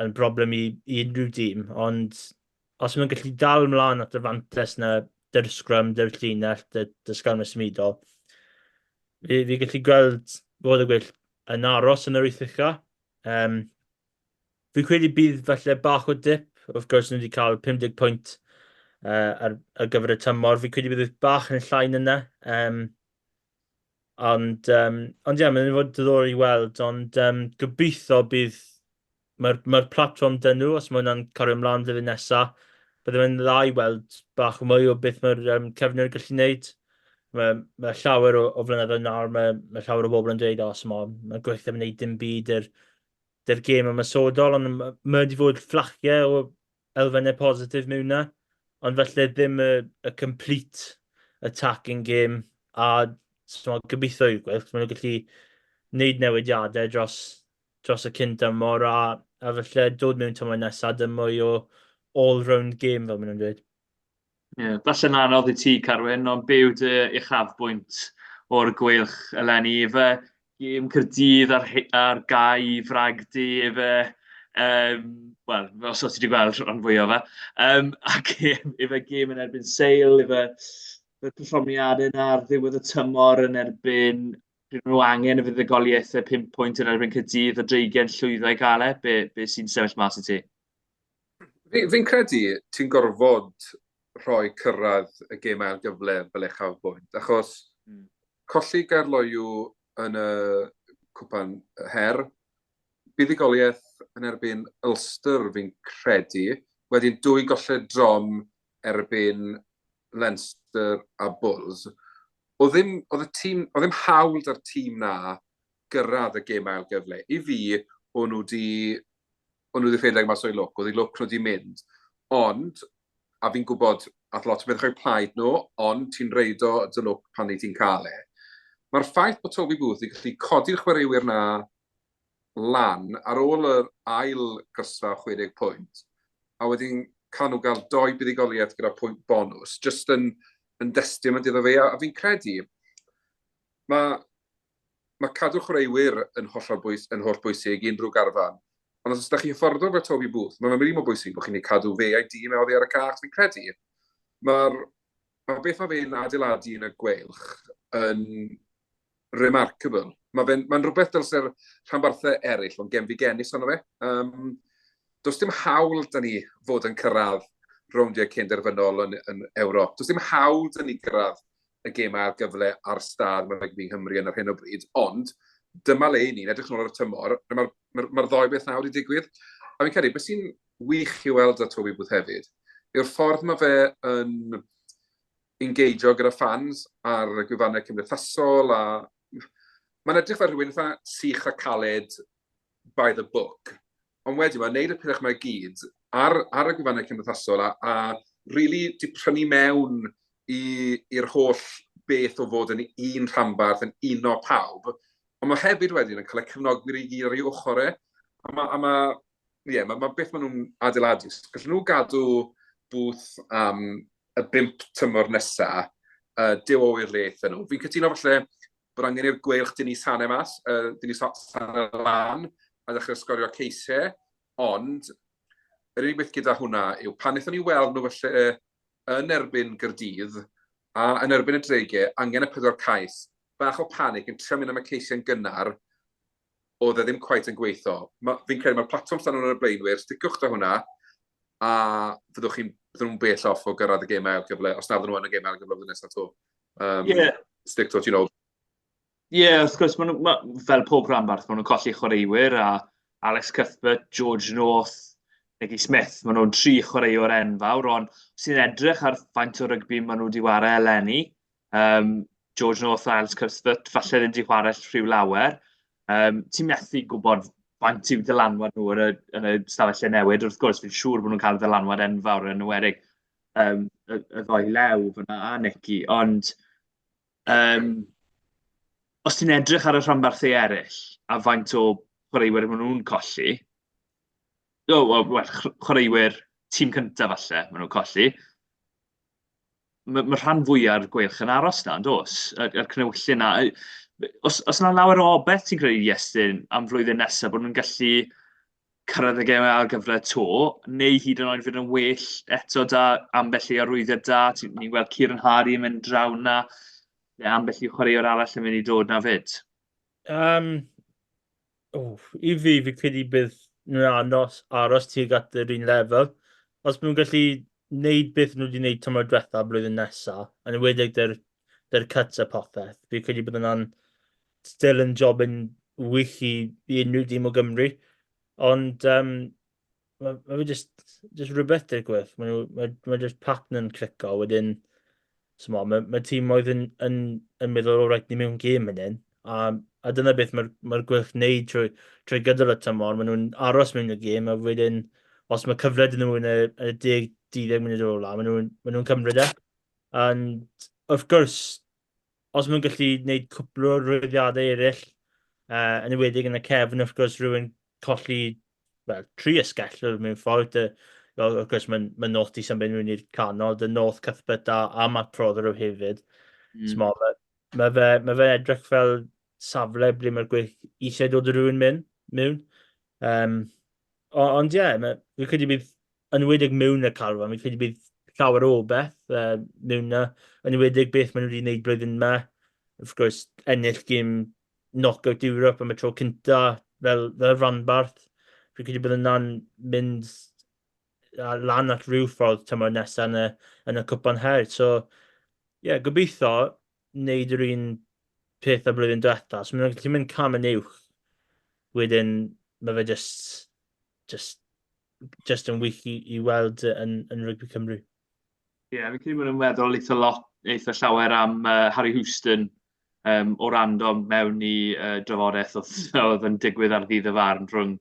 yn broblem i, i unrhyw dîm, ond os maen nhw'n gallu dal ymlaen at y fantes na, dy'r sgrym, dy'r llinell, dy'r, dy'r sgrym y symudol, fi, fi gallu gweld fod y Gweilch yn aros yn yr wyth ucha. Um, fi credu bydd falle bach o dip, wrth gwrs nhw wedi cael 50 pwynt uh, ar, ar gyfer y tymor, fi credu bydd bach yn llai na yna. Um, Ond, um, ond ie, yeah, mae'n fod diddorol i weld, ond um, gobeithio bydd mae'r mae platfform dyn nhw, os mae hwnna'n cario ymlaen flwyddyn nesaf, bydde fe'n dda i weld bach mwy o beth mae'r um, cefnwyr yn gallu gwneud. Mae, mae llawer o, o flynyddoedd nawr, mae, mae llawer o bobl yn dweud, os mae, mae Gweilch ddim yn gwneud dim byd i'r gêm ymosodol, ond mae wedi fod fflachiau o elfennau positif mewn 'na, ond falle ddim y, y complete attacking game, a so, gobeithio i'r Gweilch, maen nhw'n gallu gwneud newidiadau dros, dros y cyn dymor a, a falle dod mewn tymor nesaf dim mwy o all-round game fel maen nhw'n dweud. Ie, yeah, falle'n anodd i ti, Carwyn, ond be yw dy uchafbwynt o'r Gweilch eleni? Ife gêm Caerdydd ar, ar gau Fragdy, ife... Um, Wel, os oes ti wedi gweld rhan fwy o fe. Um, a gêm, ife gêm yn erbyn Sale, ife y perfformiadau yna ar ddiwedd y tymor yn erbyn pryd maen nhw angen y fuddugoliaethau 5 pwynt yn erbyn Caerdydd a Dreigiau'n llwyddo i gael e, be, be sy'n sefyll mas i ti? Fi'n fi credu ti'n gorfod rhoi cyrraedd y gêm ail gyfle fel uchafbwynt, achos colli Gaerloyw yn y cwpan her, buddugoliaeth yn erbyn Ulster fi'n credu, wedyn dwy golled drom erbyn Leinster a Bulls. Oedd ddim, oedd y tîm, oedd ddim hawl da'r tîm na gyrraedd y gêm ail gyfle. I fi, o'n nhw di o'n nhw wedi rhedeg mas o'i lwc, oedd eu lwc nhw wedi mynd. Ond, a fi'n gwybod, ath lot o bethau plaid nhw, ond ti'n reido dy lwc pan i ti'n cael e. Mae'r ffaith bod Toby Booth wedi gallu codi'r chwaraewyr na lan ar ôl yr ail gysfa 60 pwynt, a wedyn cael nhw gael doi buddugoliaeth gyda pwynt bonws, jyst yn, yn destun iddo fe, a fi'n credu, mae mae cadw chwaraewyr yn hollol bwys, yn holl bwysig i unrhyw garfan. Ond os ydych chi hyfforddwr fel Toby Booth, mae'n rili mor bwysig bod chi'n ei cadw fe a'i dîm e oddi ar y cae. Fi'n credu, mae'r mae beth mae fe'n adeiladu yn y Gweilch yn remarkable. Mae fe'n mae rhywbeth dylse'r rhanbarthau eraill ond genfigennus ono fe. Um, does dim hawl da ni fod yn cyrraedd rowndiau cyn derfynol yn, yn Ewrop. Does dim hawl da ni gyrraedd y gemau ar gyfle ar stad mae rygbi yng Nghymru yn ar hyn o bryd, ond dyma le i ni'n edrych nôl ar y tymor, mae'r ma, ma ddoi beth nawr wedi digwydd. A fi'n credu, beth sy'n wych i weld ar Toby Booth hefyd, yw'r ffordd mae fe yn engageio gyda fans ar y gwefannau cymdeithasol a mae'n edrych fel rhywun eitha sych a caled by the book, ond wedyn mae'n neud y pethau yma i gyd ar, ar y gwefannau cymdeithasol a, a really di prynu mewn i'r holl beth o fod yn un rhanbarth yn uno pawb, ond mae hefyd wedyn yn cael y cefnogwyr i gyd ar ei ochr e. A mae, a ma, ie, ma, ma beth maen nhw'n adeiladu. Gallen nhw gadw Booth am y bump tymor nesaf, Duw a ŵyr le aethon nhw. Fi'n cytuno falle bod angen i'r Gweilch dynnu sanau mas, dynnu sanau lan a dechrau sgorio ceisiau, ond yr unig beth gyda hwnna yw pan wnaethon ni weld nhw falle yn erbyn Gaerdydd a yn erbyn y Dreigiau, angen y pedwar cais, bach o panic yn trio mynd am y ceisiau'n gynnar, oedd e ddim cweit yn gweithio. Ma, fi'n credu mae'r platfform sdan nhw'n ar y blaenwyr, sticwch da hwnna, a fyddwch chi'n, bydden nhw'n bell off o gyrraedd y gemau ail gyfle, os na fydden nhw yn y gemau ail gyfle flwyddyn nesaf to. Yeah. Stick to what you know. Ie, yeah, wrth gwrs, maen nhw, ma, fel pob rhanbarth, maen nhw'n colli chwaraewyr a Alex Cuthbert, George North, Nicky Smith, maen nhw'n tri chwaraewr enfawr, ond sy'n edrych ar faint o rygbi maen nhw wedi ware eleni, George North a Alex Cuthbert, falle ddim wedi chwarae rhyw lawer. Ti'n methu gwybod faint yw dylanwad nhw yn y, yn y stafell lle newid. Wrth gwrs, fi'n siŵr bod nhw'n cael dylanwad enfawr yn enwedig y ddoi lew fyna a Nicky, ond os ti'n edrych ar y rhanbarthau eraill a faint o chwaraewyr maen nhw'n colli, o, wel, chwaraewyr tîm cyntaf falle maen nhw'n colli, mae rhan fwyaf o'r Gweilch yn aros 'na, yn does? Yr cnewyllyn 'na. Os 'na lawer o obaith ti'n credu, Iestyn, am flwyddyn nesaf, bod nhw'n gallu cyrraedd y gemau ail gyfle 'to, neu hyd yn oed fydd yn well eto 'da ambell i arwyddiad da, ni'n gweld Kieran Hardy yn mynd draw 'na, neu ambell i chwaraewr arall yn mynd i dod 'na 'fyd? Oh, i fi, fi credu bydd nhw'n anos aros tuag at yr un lefel. Os maen nhw'n gallu wneud beth nhw wedi wneud tymor diwetha blwyddyn nesaf, yn enwedig dy'r, dy'r cuts a popeth, fi credu bydd hwnna'n still yn job yn wych i, i unrhyw dîm o Gymru. Ond um, mae ma fe just, just rhywbeth dy'r gwyth. Mae nhw, mae, mae just pattern yn clico, wedyn, so ma, mae, mae tîmoedd yn, yn, yn meddwl, o reit, ni mewn gêm yn hyn. A, a dyna beth mae'r mae Gweilch wneud trwy, trwy gydol y tymor. Maen nhw'n aros mewn y gêm, a wedyn, os mae cyfle dyn nhw yn y, yn y 10, 12 munud ola, maen nhw'n maen nhw cymryd e. And, wrth gwrs, os maen nhw'n gallu gwneud cwpl o rwyddiadau eraill, yn enwedig yn y cefn, wrth gwrs, rhywun colli, wel, tri ysgellwr mewn ffordd. Dy, well, wrth gwrs, mae'n ma North di symud mewn i'r canol, dy North Cuthbert a, a Matt Prothero hefyd. So, mae ma fe, ma fe edrych fel safle ble mae'r Gweilch eisiau dod â rhywun mewn. mewn. Ond ie, yeah, fi'n credu bydd yn enwedig mewn y carfan, fi'n credu bydd llawer o beth mewn na, yn enwedig beth maen nhw wedi gwneud blwyddyn yma. Wrth gwrs, ennill gêm Knockout Europe am y tro cynta fel, fel rhanbarth. Fi'n credu bydd yna'n mynd lan at rhyw ffordd tymor nesaf yn y, yn y cwpan her. So, ie, yeah, gobeithio wneud yr un peth â blwyddyn diwetha. So, maen nhw'n gallu mynd cam yn uwch. Wedyn, mae fe just, just just yn wych i, i weld yn, yn rygbi Cymru. Ie, yeah, fi'n credu bod nhw'n meddwl eitha lot, eitha llawer am Harry Houston o random mewn i drafodaeth oedd, oedd yn digwydd ar ddydd y farn rhwng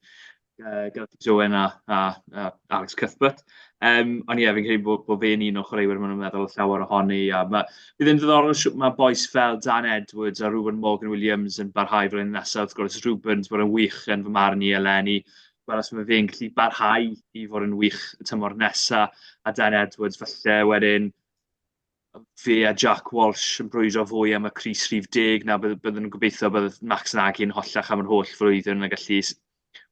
Gareth Owen a, a, a Alex Cuthbert. Ond ie, yeah, fi'n credu bod, bod fe'n un o chwaraewyr maen nhw'n meddwl llawer ohoni. A ma, bydd yn ddiddorol siwt mae bois fel Dan Edwards a Reuben Morgan Williams yn barhau flwyddyn nesaf. Wrth gwrs, Reuben wedi bod yn wych yn fy marn i eleni. Wel, os mae fe'n gallu barhau i fod yn wych y tymor nesa, a Dan Edwards falle wedyn, fe a Jack Walsh yn brwydro fwy am y crys rhif 10 na byddwn nhw'n gobeithio bydd Max Nagy yn hollach am yr holl flwyddyn yn gallu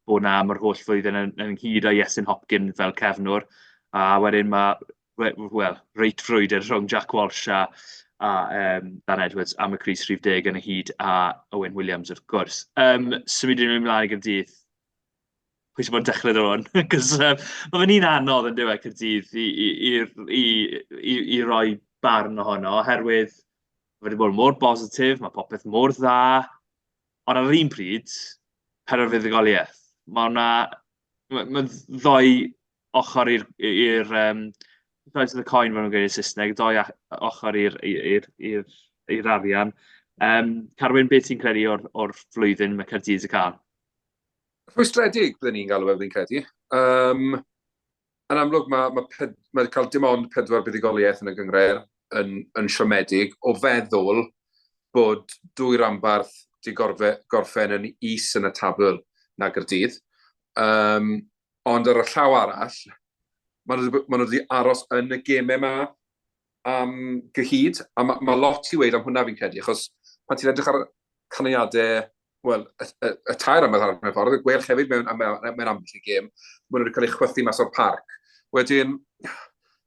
bod na am yr holl flwyddyn yn, yn ynghyd â Iestyn Hopkins fel cefnwr. A wedyn mae, wel, reit frwydr rhwng Jack Walsh a, a Dan Edwards am y crys rhif 10 yn y hyd a Owen Williams wrth gwrs. Symudwn ni ymlaen i Gaerdydd. Pwy sy'n bod yn dechrau ar hwn? Cos mae fe'n un anodd yn dyw e, Caerdydd, i, i, i, i, i, i roi barn ohono, oherwydd mae wedi bod mor bositif, mae popeth mor dda, ond ar yr un pryd, pery'r fuddugoliaeth. Mae hwnna, mae ma ddoi ochr i'r, i'r um, sides of the coin, maen nhw'n gweud yn Saesneg, doi ochr i'r i'r i'r i'r arian. Carwyn, beth ti'n credu o'r, or flwyddyn mae Caerdydd yn cael? Rhwystredig, byddwn ni'n galw e, fi'n credu. Yn amlwg, mae, mae, ped, mae cael dim ond pedwar buddugoliaeth yn y gynghrair. yn, yn siomedig o feddwl bod dwy ranbarth di gorfe, gorffen yn is yn y tabl na Gaerdydd. Um, ond ar y llaw arall, maen nhw, maen nhw wedi aros yn y gemau yma am gyhyd, a mae, ma lot i weud am hwnna fi'n credu, achos pan ti'n edrych ar canlyniadau, wel, y, y, y tair am y ffordd, y Gweilch hefyd mewn, mewn, mewn ambell i gêm, maen nhw wedi cael eu chwythu mas o'r parc. Wedyn,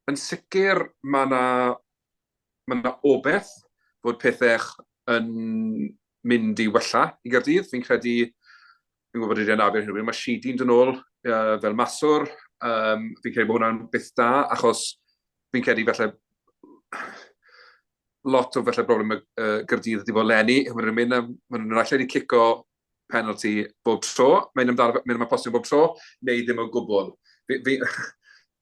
yn sicr mae yna ma na obeith fod pethau yn mynd i wella i Gaerdydd. Fi'n credu, fi'n gwybod bod wedi anafu ar hyn o bryd, mae Sheedy'n dod nôl fel maswr. Fi'n credu bod hwnna'n beth da, achos fi'n credu falle lot o falle broblem y Gaerdydd wedi bod leni, maen nhw'n mynd am, maen nhw'n naill ai wedi cico penalty bob tro, mae'n amdano, mynd am y postyn bob tro, neu ddim o gwbl. Fi, fi,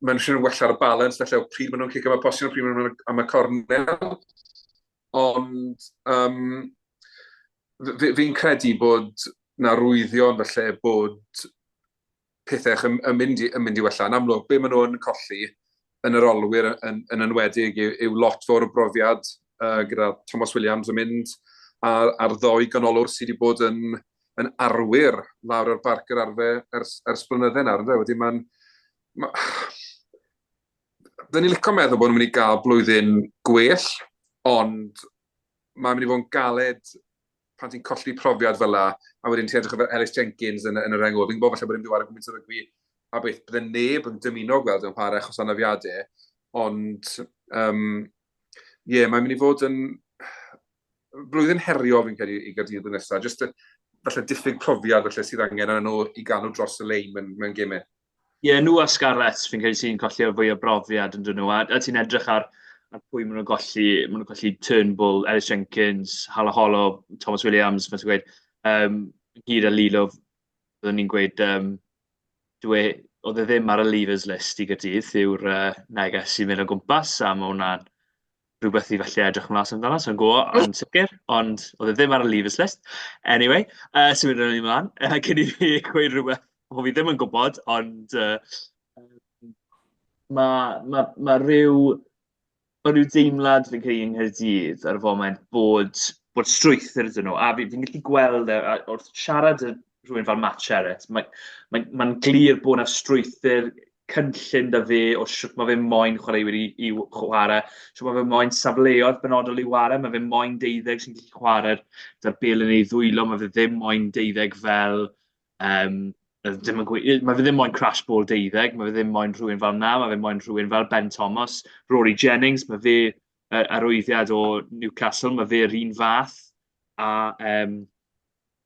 mae'n siŵr yn wella'r balance falle o pryd maen nhw'n cico am y postyn, pryd maen nhw'n am y cornel. Ond um, fi'n fi credu bod na rwyddion falle bod pethau yn, yn, mynd, i, yn mynd i wella. Yn amlwg, be maen nhw'n colli yn yr olwyr yn, yn enwedig yw, yw lot fawr o brofiad gyda Thomas Williams yn mynd a'r, a'r ddoi ganolwr sydd wedi bod yn, yn arwyr lawr ar barc yr arfe ers, ers blynydde nawr. Ynddo? Wedyn mae'n... Ma, Dyn ni'n licio meddwl bod nhw'n mynd i gael blwyddyn gwell, ond mae'n mynd i fod yn galed pan ti'n colli profiad fel la, a wedyn ti'n edrych ar Ellis Jenkins yn, yn y reng ôl. Fi'n gwybod falle bod e'n mynd i wario gymaint o rygbi a beth bydde neb yn dymuno gweld yn chwarae achos anafiadau, ond um, yeah, mae'n mynd i fod yn blwyddyn heriol fi'n credu i Gaerdydd blwyddyn nesaf. Just falle diffyg profiad falle sydd angen arnyn nhw i gael nhw dros y lein mewn, mewn gemau. Ie, yeah, nhw a Scarlets, fi'n credu sy'n colli o'r fwy o brofiad yn dyn nhw. A, a ti'n edrych ar, ar pwy maen nhw'n golli, maen nhw'n colli Turnbull, Ellis Jenkins, Halaholo, Thomas Williams, mae'n gweud, um, gyd a Lilo, byddwn ni'n gweud, um, dwi, e, oedd e ddim ar y leavers list i Gaerdydd yw'r uh, neges sy'n mynd o gwmpas, a mae hwnna'n rhywbeth i falle edrych ymlaen amdano, so'n go yn sicr, ond oedd e ddim ar y leavers list. Anyway, symud yn ymlaen, cyn i fi gweud rhywbeth o fi ddim yn gwybod, ond mae ma, ma rhyw, ma rhyw deimlad fi'n credu yng Nghaerdydd ar y foment bod, bod strwythur ydyn nhw, a fi'n fi gallu gweld e, wrth siarad â rhywun fel Matt Sherratt, mae'n mae, mae glir bod yna strwythur cynllun 'da fe o shwt mae fe moyn chwaraewyr i i chwarae, shwt mae fe moyn safleoedd benodol i ware, mae fe moyn deuddeg sy'n gallu chwarae 'da'r bêl yn ei ddwylo, mae fe ddim moyn deuddeg fel yym ddim yn gwe-... Mae fe ddim moyn crash ball deuddeg, mae fe ddim moyn rhywun fel 'na, mae fe moyn rhywun fel Ben Thomas, Rory Jennings, mae fe yy arwyddiad o Newcastle, mae fe'r un fath a yym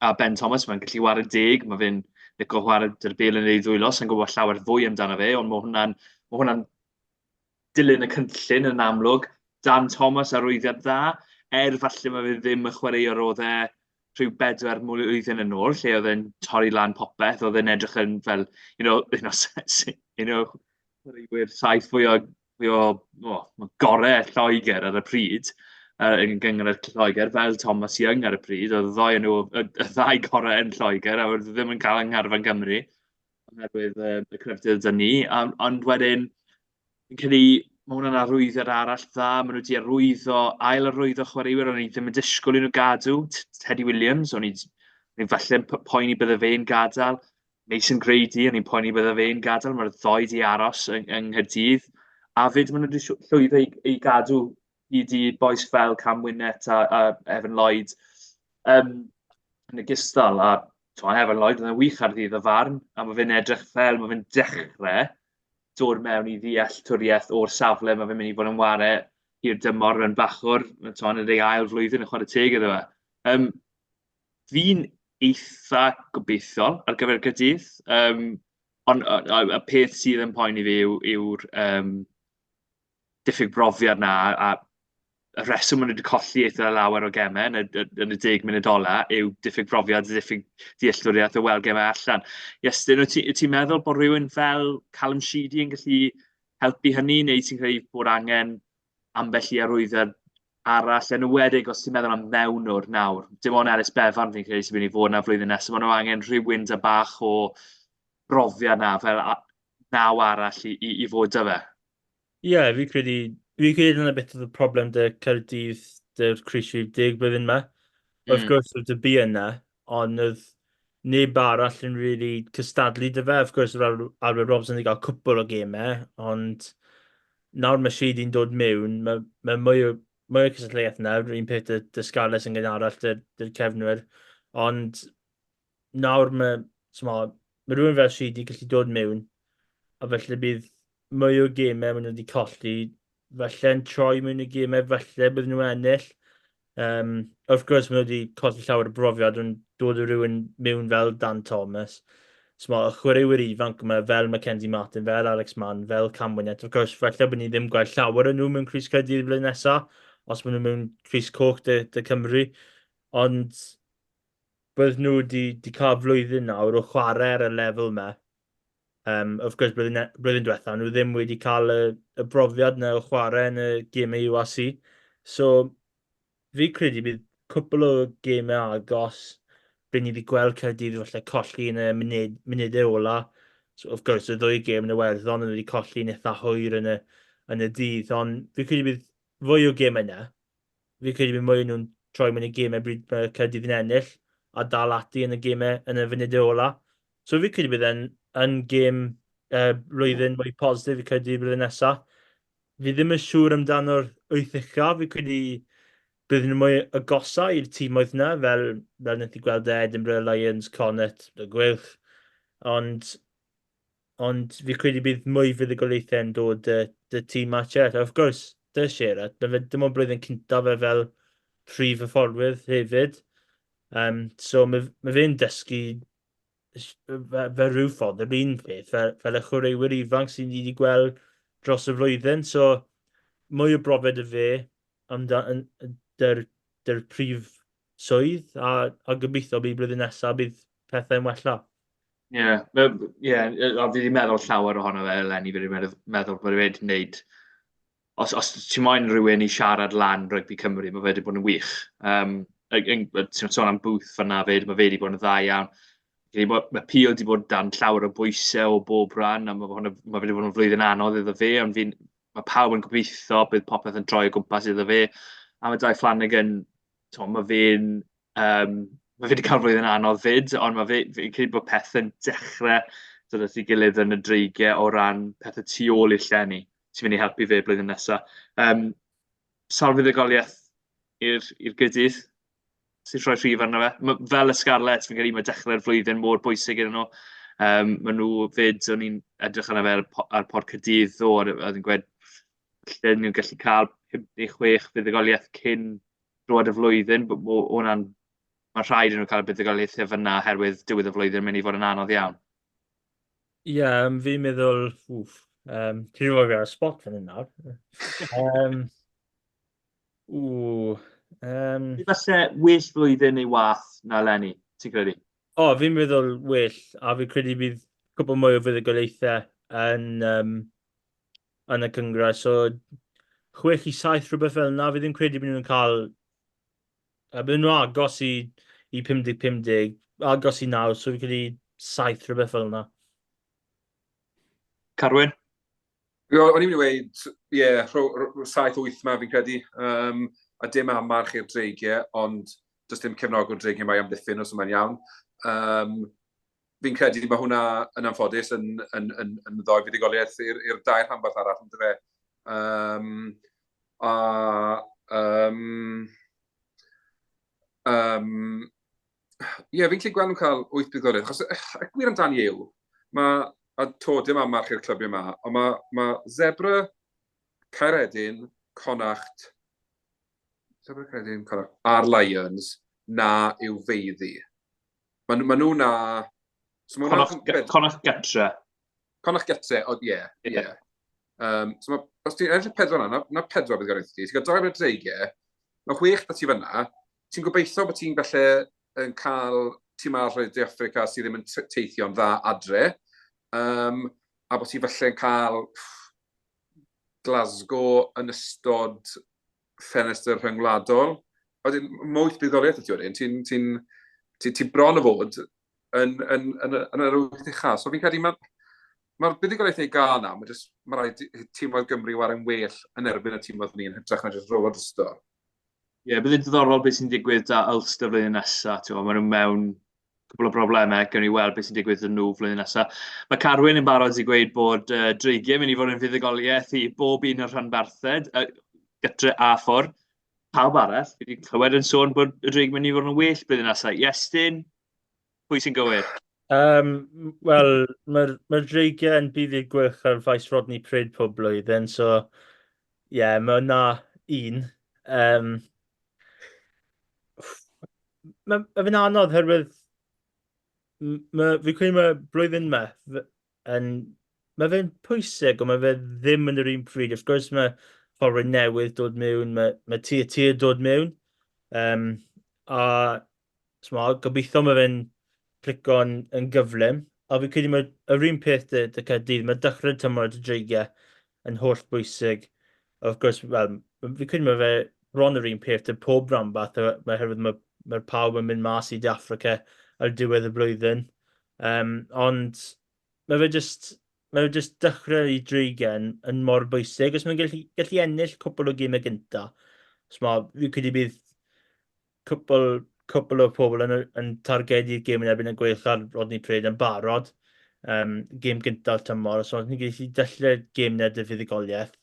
a Ben Thomas, mae'n gallu ware deg, mae fe'n licio chwarae 'da'r bêl yn ei ddwylo, sa i'n gwybod llawer fwy amdano fe, ond mae hwnna'n ma hwnna'n dilyn y cynllun yn amlwg. Dan Thomas arwyddiad dda, er falle mae fe ddim y chwaraewr oedd e rhyw bedwar mlwyddyn yn ôl, lle oedd e'n torri lan popeth, oedd e'n edrych yn fel, you know, you know, you know, chwaraewyr saith fwy o fwy o, o, gorau Lloegr ar y pryd, yn gynghrair Lloegr, fel Thomas Young ar y pryd, oedd y ddou o nhw, y, y ddau gorau yn Lloegr, a oedd ddim yn cael yng ngharfan Cymru, oherwydd y cryfder 'da ni. Ond wedyn, fi'n credu mae hwnna'n arwyddiad arall dda, maen nhw wedi arwyddo, ail arwyddo chwaraewyr, o'n i ddim yn disgwyl i nhw gadw, Teddy Williams, o'n i'n falle'n poeni bydde fe'n gadael, Mason Grady, o'n i'n poeni bydde fe'n gadael, mae'r ddoi 'di aros yng, yng Nghaerdydd. A 'fyd, maen nhw wedi llwyddo i, i gadw hyd i bois fel Cam Winnett a, a Evan Lloyd um, yn ogystal. A twa, Evan Lloyd oedd yn wych ar ddydd y farn, a mae fe'n edrych fel, mae fe'n dechrau dod mewn i ddealltwriaeth o'r safle mae fe'n mynd i fod yn ware hir dymor yn bachwr, yn ei ail flwyddyn yn chwarae teg iddo fe. Um, Fi'n eitha gobeithiol ar gyfer Caerdydd, yym, ond y peth sydd yn poeni fi yw yw'r yym diffyg brofiad 'na, a y rheswm maen nhw wedi colli eitha lawer o gemau yn y yn y deg munud ola yw diffyg profiad, diffyg dealltwriaeth o weld gemau allan. Iestyn, wyt ti wyt ti'n meddwl bod rhywun fel Callum Sheedy yn gallu helpu hynny, neu ti'n credu bod angen ambell i arwyddiad arall, yn enwedig os ti'n meddwl am mewnwr nawr. Dim ond Ellis Bevan fi'n credu sy'n mynd i fod yna flwyddyn nesaf. Maen nhw angen rhywun 'da bach o brofiad 'na, fel naw arall i, i, i fod 'da fe. Ie, yeah, fi'n credu... Fi'n credu dyna beth oedd y problem 'da Caerdydd 'da'r crys rhif 10 blwyddyn 'ma. Wrth gwrs oedd Derby yna, ond oedd neb arall yn really cystadlu 'da fe. Of course oedd Arwel Robson wedi cael cwpl o gemau, ond nawr mae Sheedy'n dod mewn, mae, mae mwy o, mwy o cystadleuaeth nawr, un peth 'da, 'da Scarlets yn gynharach 'da'r, 'da'r cefnwyr, ond nawr mae, t'mod, mae rhywun fel Sheedy gallu dod mewn, a felly bydd mwy o gemau maen nhw wedi colli, falle'n troi mewn i gemau, falle bydden nhw ennill. Um, wrth gwrs, maen nhw wedi colli llawer o brofiad, ond dod o rhywun mewn fel Dan Thomas. So, y chwaraewyr ifanc yma, fel Mackenzie Martin, fel Alex Mann, fel Cam Winnett, wrth gwrs, falle bod ni ddim gweld llawer o nhw mewn crys Caerdydd blwyddyn nesaf, os maen nhw mewn crys coch de, de Cymru. Ond bydd nhw wedi, wedi cael flwyddyn nawr o chwarae ar y lefel yma. Um, of course, blwyddyn, e, blwyddyn diwetha, nhw ddim wedi cael y, y brofiad yna o chwarae yn y gemau URC. So, fi credu bydd cwpl o gemau agos, bydd ni wedi gweld Caerdydd falle colli yn y munud, munudau ola. So, of course, y ddwy gêm yn y Werddon yn wedi colli yn eitha hwyr yn y, yn y dydd, ond fi credu bydd fwy o gemau yna. Fi'n credu bydd mwy o nhw'n troi mewn i gemau bryd mae Caerdydd yn ennill a dal ati yn y gemau yn y funudau ola. So fi'n credu bydd e'n yn gêm uh, blwyddyn mwy positif i Caerdydd blwyddyn nesaf. Fi ddim yn siŵr amdano'r wyth uchaf, fi'n credu bydd nhw mwy agosa i'r tîmoedd yna, fel, fel wnaeth i gweld e Edinburgh, Lions, Connacht, y Gweilch. Ond Ond fi credu bydd mwy fuddugoliaethau yn dod dy, dy tîm Matt Sherratt. A wrth gwrs, dy Sherratt, mae fe dim ond blwyddyn cyntaf fe fel prif hyfforddwydd hefyd. Um, so mae, mae fe'n dysgu fe, fe rhyw ffordd yr un peth, fel, fel y chwaraewyr ifanc sy'n ni wedi gweld dros y flwyddyn. So mwy o brofiad y fe amdan, dy'r, dy'r prif swydd a, a gobeithio bydd blwyddyn nesaf bydd pethau'n wella. Ie, yeah, yeah, a fi wedi meddwl llawer ohono fe eleni, fi wedi meddwl, meddwl bod e wedi gwneud... Os, os ti moyn rhywun i siarad lan rygbi Cymru, mae fe wedi bod yn wych. Um, ti'n sôn am Booth fan'na 'fyd, mae fe wedi bod yn dda iawn. Mae Peel wedi bod dan llawer o bwysau o bob rhan, a mae, hwnna, mae fe wedi bod yn flwyddyn anodd iddo fe, ond fi'n, mae pawb yn gobeithio bydd popeth yn troi o gwmpas iddo fe. A mae Dai Flanagan, timod, mae fe'n Um, mae fe wedi cael flwyddyn anodd 'fyd, ond mae fe, fi'n credu bod pethau'n dechrau dod at ei gilydd yn y dreigiau o ran pethau tu ôl i'r llenni sy'n mynd i helpu fe blwyddyn nesaf. Um, sawl fuddugoliaeth i'r i'r Gydydd sy'n rhoi rhif arno fe? Ma, fel y Scarlets, fi'n credu mae dechrau'r flwyddyn mor bwysig iddyn nhw. Um, maen nhw 'fyd, o'n i'n edrych arno fe ar, ar Pod Caerdydd ddoe, oedd yn gweud lle nhw'n gallu cael 5 neu 6 fuddugoliaeth cyn droad y flwyddyn, bod hwnna'n... Mae'n rhaid i nhw cael y buddugoliaethau fan'na oherwydd diwedd y flwyddyn yn mynd i fod yn anodd iawn. Ie, yeah, fi'n meddwl, wff, um, ti'n rhoi fi ar y spot fan hyn nawr. um, ww, um... Falle well flwyddyn neu wath na eleni, ti'n credu? O, oh, fi'n meddwl well, a fi'n credu bydd cwpl mwy o fuddugoliaethau yn, um, yn y cynghrair. So, 6 i 7, rhywbeth fel yna. Fi ddim credu bod nhw'n cael... A bydden nhw agos i, i 50-50, agos i 9, so fi'n credu 7, rhywbeth fel yna. Carwyn? O'n i'n mynd i weud, ie, yeah, 7-8 ma fi'n credu. Um, a dim amarch i'r dreigiau, ond does dim cefnogwr dreigiau mae amddiffyn os yma'n iawn. Um, fi'n credu mae hwnna yn anffodus yn, yn, yn, yn ddoi fuddugoliaeth i'r dair rhanbarth arall, yn dyfe. Um, a um, um, ie, fi'n gallu gweld nhw'n cael wyth buddugoliaeth, achos y gwir amdani yw, mae, a to, dim amarch i'r clybiau yma, ond mae, mae Zebra, Caeredin, Connacht, Zebra, Caeredin, Connacht, a'r Lions, na yw feiddi. Maen ma nhw na... So ma Connacht, Connacht Getre. Connacht Getre, o ie, ie. Um, so ma, os ti'n edrych pedwar na, na, na pedwar bydd gyda ti, ti'n cael dau o'r dreigiau, mae chwech da ti fyna, ti'n gobeithio bod ti'n falle yn cael tîm arall o De Affrica sydd ddim yn teithio'n dda adre, um, a bod ti'n falle yn cael pff, Glasgow yn ystod ffenestr rhyngwladol. Wedyn, mwy buddugoliaeth i ti wedyn, ti'n ti, ti, ti bron o fod yn, yn, yn, yn, yn yr wyth ucha. So fi'n credu mae Mae'r buddugoliaeth ei gael na, mae jyst, mae rhaid tîmoedd Gymru ware'n well yn erbyn y tîmoedd ni yn hytrach na jyst rowlo drosto. Ie, yeah, bydd yn diddorol beth sy'n digwydd da Ulster flwyddyn nesaf. Ti'n maen nhw mewn cwbl o broblemau, gawn ni weld beth sy'n digwydd yn nhw flwyddyn nesaf. Mae Carwyn yn barod i gweud bod Dreigiau mynd i fod yn fuddugoliaeth i bob un o'r rhanbarthau, gytre a ffwrdd. Pawb arall, fi wedi clywed yn sôn bod y Dreig mynd i fod yn well blwyddyn nesaf. Iestyn, pwy sy'n gywir? Um, Wel, mae'r mae dreigiau yn bydd i'r gwych ar faes Rodney Pryd pob blwyddyn, so ie, yeah, mae yna un. Um, mae ma fe'n anodd herwydd ma, fi'n credu mae blwyddyn yma yn... Mae fe'n pwysig, ond mae fe ddim yn yr un pryd. Wrth gwrs mae fforward newydd dod mewn, mae, mae TT dod mewn. Um, a smo, gobeithio mae fe'n clico'n yn gyflym. A fi'n credu mae yr un peth dy, dy Caerdydd, mae dechrau tymor dy dreigiau yn holl bwysig. Wrth gwrs, wel, fi'n credu mae fe bron yr un peth dy pob rhanbarth, oherwydd mae, mae pawb yn mynd mas i De Affrica ar diwedd y blwyddyn. Um, ond mae fe just, mae fe just dechrau i dreigiau yn, yn mor bwysig. Os mae'n gallu, gallu ennill cwpl o gemau gynta, so ma, fi'n credu bydd cwpl, cwpl o pobl yn, yn targedu'r gêm yn erbyn y Gweilch ar Rodney Parade yn barod. Um, gêm gyntaf tymor, so ni'n gallu dechrau gêm neu dy fuddugoliaeth.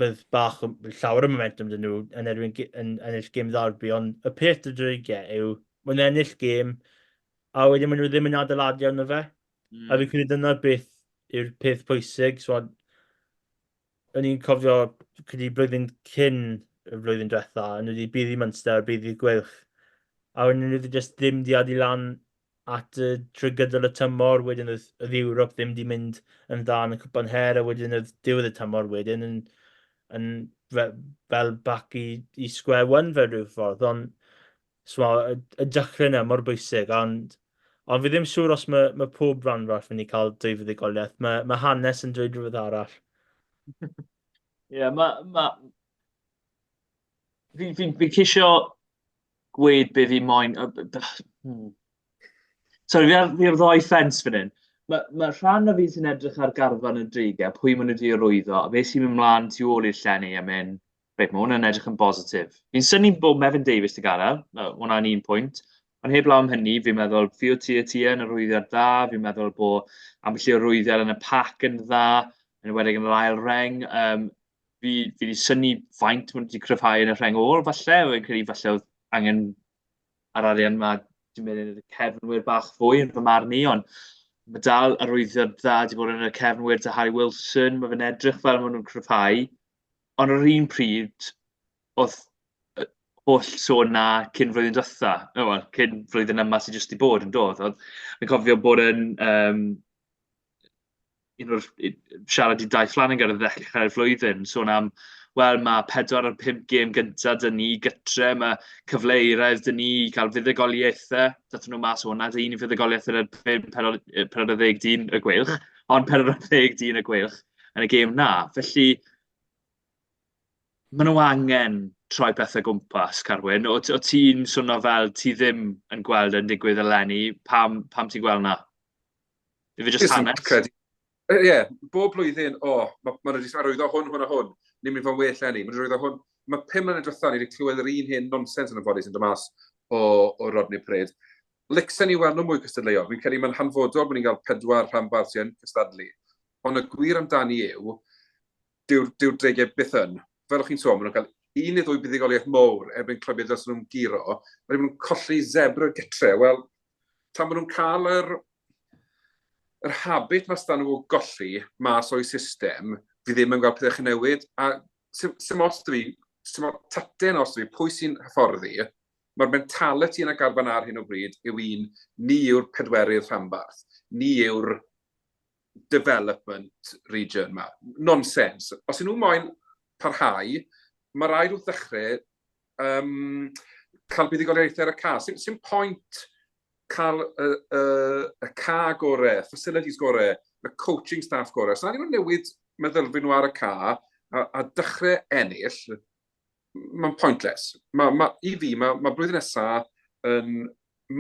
Bydd bach, llawer o momentum dyn nhw yn erbyn yn ennill gêm ddarbi, ond y peth dy dreigiau yw, mae'n ennill gêm, a wedyn maen nhw ddim yn adeiladu arno fe. A fi'n credu dyna beth yw'r peth pwysig. So, o'n i'n cofio, credu blwyddyn cyn y flwyddyn diwetha, o'n nhw wedi bydd i Munster, bydd i'r Gweilch. A wedyn nhw wedi just ddim di adu lan at y trwy gydol y tymor, wedyn oedd, oedd Ewrop ddim di mynd yn dda yn y cwpan her, a wedyn oedd diwedd y tymor wedyn yn, yn fe, fel back i, i square one fel rhyw ffordd, ond so, y, y dechrau yna mor bwysig, ond, ond fi ddim siŵr os mae, mae pob rhanbarth mynd i cael dwy fuddugoliaeth. Mae, mae hanes yn dweud rhywbeth arall. Ie, yeah, mae... Ma... Fi'n fi, fi ceisio gweud be fi moyn... Sorry, fi ar, fi ar ddoi ffens fan hyn. Mae, mae rhan o fi sy'n edrych ar garfan y dreigiau, pwy maen nhw wedi arwyddo, a beth sy'n mynd mlaen tu ôl i'r llenni a mynd, reit, mae hwn yn edrych yn bositif. Fi'n synnu bod Mefin Davies 'di gadael, mae hwnna'n un pwynt. Ond heblaw am hynny, fi'n meddwl Fio Tia yn arwyddiad dda, fi'n meddwl bod ambell i arwyddiad yn y pac yn dda, yn enwedig yn yr ail reng. Um, fi, fi wedi synnu faint maen nhw wedi cryfhau yn y rheng ôl, falle. Fi'n credu falle oedd angen ar arian yma di mynd yn y cefnwyr bach fwy yn fy marn i, ond mae dal arwyddiad dda wedi bod yn y cefnwyr 'da Harry Wilson, mae fe'n edrych fel maen nhw'n cryfhau. Ond ar yr un pryd, oedd holl sôn na cyn flwyddyn diwetha, wel, cyn flwyddyn yma sydd jyst 'di bod yn dod. Oedd, fi'n cofio bod yn um, un o'r siarad i Dai Flanagan ar ddechrau'r flwyddyn, sôn am, wel, mae pedwar o'r pump gêm gyntaf dyn ni gytre, mae cyfle eiraidd dyn ni i cael fuddugoliaethau. Dathon nhw mas o hwnna, dy un i fuddugoliaeth yn erbyn 40 dyn y Gweilch, ond 40 dyn y Gweilch yn y gêm na. Felly, maen nhw angen troi pethau gwmpas, Carwyn. O, o ti'n swnio fel ti ddim yn gweld yn digwydd eleni, pam, pam ti'n gweld na? Ife jyst hanes? Credu. Ie, yeah, bob blwyddyn, o, oh, mae ma nhw wedi arwyddo hwn, hwn a hwn. Ni'n mynd i fod yn well eleni. Maen nhw wedi arwyddo hwn. Mae pum mlynedd diwetha ni wedi clywed yr un hen nonsens yn y body sy'n dod mas o, o Rodney Parade. Licsen i weld nhw mwy cystadleuol. Fi'n credu mae'n hanfodol bod ni'n cael pedwar rhanbarth sy'n cystadlu. Ond y gwir amdani yw, dyw'r dyw dreigiau byth yn. Fel o'ch chi'n sôn, maen nhw'n cael un neu ddwy buddugoliaeth mowr erbyn clybiau dylsen nhw'n guro. Maen nhw'n colli zebra gytre. Wel, tan maen nhw'n cael yr, yr habit mas dan nhw o golli mas o'i system, fi ddim yn gweld pethau chi'n newid. A sim, sim os dwi, sim tatyn os dwi, pwy sy'n hyfforddi, mae'r mentality yn y garfan ar hyn o bryd yw un, ni yw'r pedwerydd rhanbarth, ni yw'r development region ma. Nonsense. Os ydyn nhw moyn parhau, mae rhaid wrth ddechrau um, cael buddugoliaethau ar y ca. Sim, sim pwynt cael y, y, y ca gorau, facilities gorau, y coaching staff gorau. Os na nhw'n newid meddylfryd nhw ar y ca a, a dechrau ennill, mae'n pointless. Ma, ma, I fi, mae ma blwyddyn nesaf yn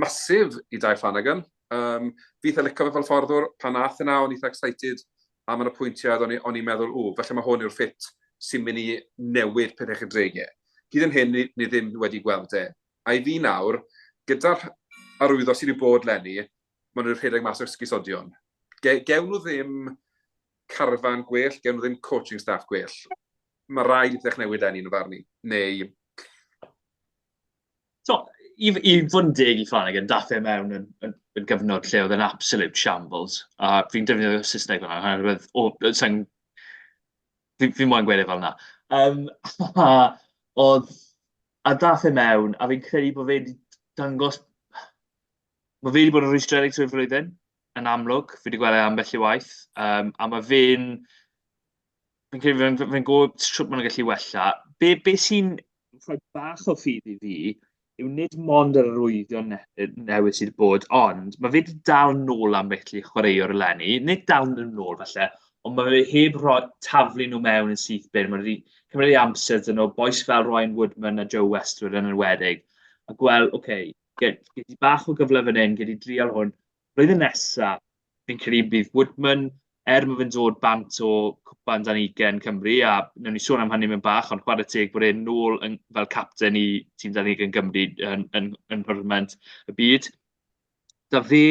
masif i Dai Flanagan. Um, fi eitha licio fe fel fforddwr, pan ath yna, o'n eitha excited am yr apwyntiad, o'n i'n meddwl, o, falle mae hwn yw'r ffit sy'n mynd i newid pethau chi'n dreigiau. Hyd yn hyn, ni, ni ddim wedi gweld e. A i fi nawr, gyda'r arwyddo sydd wedi bod lenni, maen nhw'n rhedeg mas o'r sgusodion. Ge, gewn nhw ddim carfan gwell, gewn nhw ddim coaching staff gwell. Mae rhaid i pethau newid lenni yn y farn i. Neu So, i, i fod yn deg i Flanagan, dath e mewn yn, yn, yn gyfnod lle oedd yn absolute shambles. A fi'n defnyddio Saesneg fel yna, oherwydd, o, sa'n... Fi, fi moyn gweud e fel yna. Um, oedd, a dath e mewn, a fi'n credu bod fe wedi dangos... Mae fe wedi bod yn rhwystredig trwy'r flwyddyn, yn amlwg. Fi wedi gweld e ambell i waith. Um, a mae fe'n Fi'n credu fe'n fe'n gwybod shwt maen nhw'n gallu wella. Be be sy'n rhoi bach o ffydd i fi yw nid mond yr arwyddion ne- newydd sydd wedi bod, ond mae fe 'di dal nôl ambell i chwaraewr eleni. Nid dal nhw nôl falle, ond mae fe heb roi taflu nhw mewn yn syth bin. Mae wedi cymryd ei amser 'da nhw, bois fel Ryan Woodman a Joe Westwood yn enwedig, a gweld, ocê, gei di bach o gyfle fan hyn, gei di drial hwn. Blwyddyn nesa, fi'n credu bydd Woodman, er mae fe'n dod bant o Cwpan Dan Ugain Cymru, a wnawn ni sôn am hynny mewn bach, ond chwarae teg bod e'n nôl yn, fel capten i tîm Dan Ugain Gymru yn, yn, yn nhwrnament y byd. Da fe,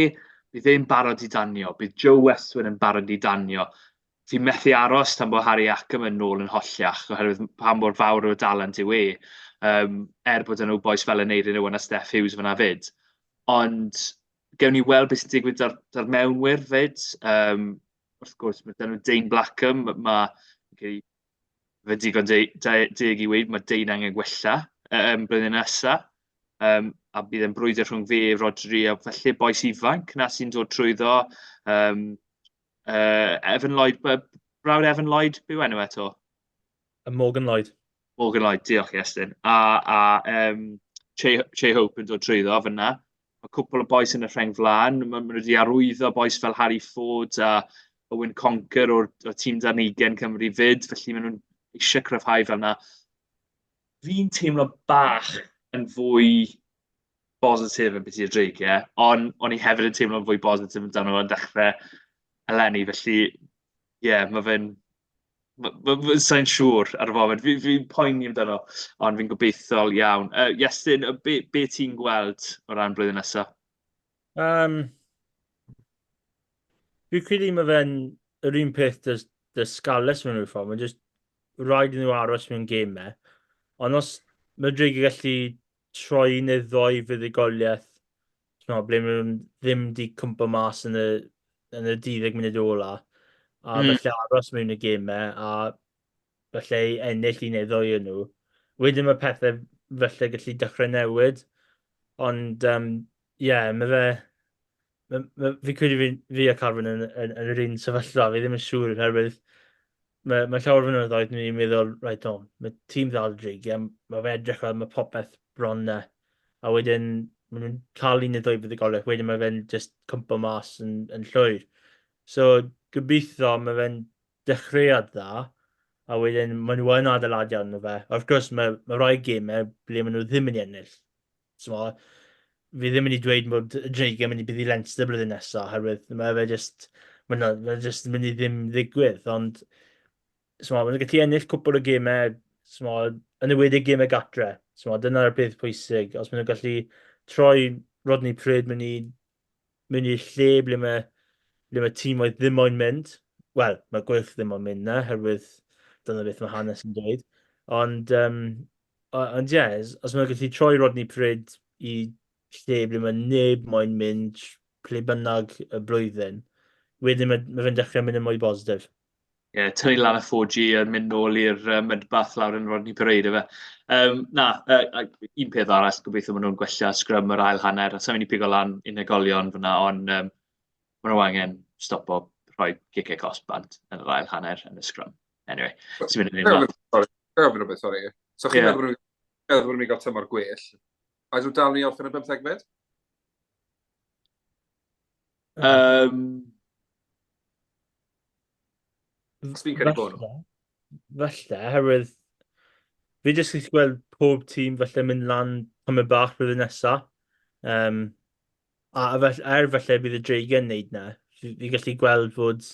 bydd e'n barod i danio, bydd Joe Westwood yn barod i danio. Fi'n methu aros tan bod Harry Ackerman nôl yn holliach, oherwydd pa mor fawr o dalent yw e, um, er bod nhw bois fel Aneurin Owen a Steff Hughes fyna fyd. Ond gewn ni weld beth sy'n digwydd 'da'r 'da'r mewnwyr 'fyd. Yym, wrth gwrs, ma' 'da nhw Dane Blackham, ma' okay, fe digon de- de- deg i weud, ma' Dane angen gwella yym blwyddyn nesa. Yym, a bydd e'n brwydr rhwng fe, Rhodri a falle bois ifanc 'na sy'n dod trwyddo. Yym, yy, Evan Lloyd, brawd Evan Lloyd, be yw enw e 'to? A Morgan Lloyd. Morgan Lloyd, diolch Iestyn. A, a um, Che, che Hope yn dod trwyddo fyna. Mae cwpl o bois yn y rheng flaen. Mae ma nhw wedi arwyddo bois fel Harry Ford a Owen Conker o'r, o'r tîm dan ugain Cymru fyd, felly maen nhw'n eisiau cryfhau fel yna. Fi'n teimlo bach yn fwy bositif yn beth i'r Dreigiau, ond o'n i hefyd yn teimlo'n fwy bositif amdano fo yn dechrau eleni, felly ie, yeah, mae fe'n Sa i'n siŵr ar y foment, fi fi'n poeni amdano, ond fi'n gobeithiol iawn. Yy Iestyn, be be ti'n gweld o ran blwyddyn nesaf? Um, fi'n credu mae fe'n yr un peth dy, dy Scarlets mewn rhyw ffordd. Mae'n just rhaid i nhw aros mewn gemau. Ond os mae Drake yn gallu troi un neu ddoi fuddugoliaeth T'mod, ble maen nhw ddim wedi cwmpo mas yn y, yn y 12 munud ola, a mm. felly aros mewn y gemau, a felly ennill un neu ddwy yn nhw. Wedyn mae pethau felly gallu dechrau newid, ond ie, um, yeah, mae fe... Ma, ma, fi credu fi, fi a Carwyn yn, yn, yn, yr un sefyllfa, fi ddim yn siŵr, oherwydd mae, mae llawer o flynyddoedd ni'n meddwl, reit, o, mae tîm dda y Dreigiau, mae fe edrych fel mae popeth bron na. A wedyn, maen nhw'n cael un neu ddwy fuddugoliaeth, wedyn mae fe'n just cwmpo mas yn, yn llwyr. So, gobeithio mae fe'n dechreuad dda, a wedyn maen nhw yn adeiladu arno fe. Wrth gwrs, mae, mae rhai gemau ble maen nhw ddim yn ennill. So, fi ddim yn mynd i dweud bod y Dreigiau yn mynd i bydd i Leinster blwyddyn nesaf, oherwydd mae fe just, mae fe just yn mynd i ddim ddigwydd, ond so, maen nhw'n gallu ennill cwpl o gemau, so, yn enwedig gemau gatre. So, dyna'r peth pwysig. Os maen nhw'n gallu troi Rodney Parade mewn i, mewn i lle ble mae, ble mae tîmoedd ddim moyn mynd, wel, mae Gweilch ddim moyn mynd na, herwydd dyna beth mae hanes yn dweud. Ond, um, ond ie, yeah, os maen nhw'n gallu troi Rodney Parade i lle ble mae neb moyn mynd ple bynnag y blwyddyn, wedyn mae, mae fe'n dechrau mynd yn mwy bositif. Ie, yeah, tynnu lan y 4G a mynd nôl i'r uh, mudbath lawr yn Rodney Parade efe. Um, na, uh, un peth arall, gobeithio maen nhw'n gwella sgrym yr ail hanner. A sa'n mynd i pigo lan unigolion fyna, ond um, maen nhw angen stopo rhoi giciau cosb bant yn yr ail hanner yn y sgrym. Anyway, sy'n mynd i ddim. Sorry, gofyn rhywbeth, sorry. So chi'n yeah. meddwl bod nhw'n gael tymor gwell? A ydw dal ni orffen y bymthegfed? Um, Fi'n credu bod nhw. Falle, oherwydd fi jyst gallu gweld pob tîm falle mynd lan tamed bach blwyddyn nesa. Um, A fel, er falle bydd y Dreigiau yn neud 'na, fi, fi gallu gweld fod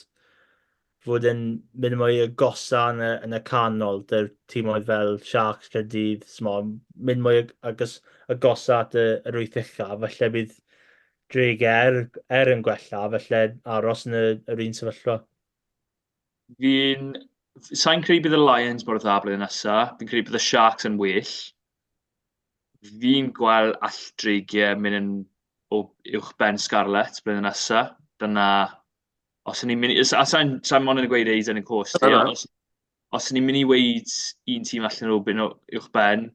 fod yn mynd mwy agosa yn y, yn y canol, dy'r tîmoedd fel Sharks, Caerdydd, smo, mynd mwy agos, agosa at y, yr wyth ucha, falle bydd Dreigiau er, er yn gwella, falle aros yn y, yr un sefyllfa. Fi'n... Sa i'n credu bydd y Lions mor dda blwyddyn nesaf. Fi'n credu bydd y Sharks yn well. Fi'n gweld all Dreigiau mynd yn o uwch ben Scarlets blwyddyn nesaf. Dyna... Os o'n i'n mynd i... A sa'n sa mond yn gweud Aidan yn cost i, os, os o'n i'n mynd i weud un tîm allan nhw bydd nhw uwch ben,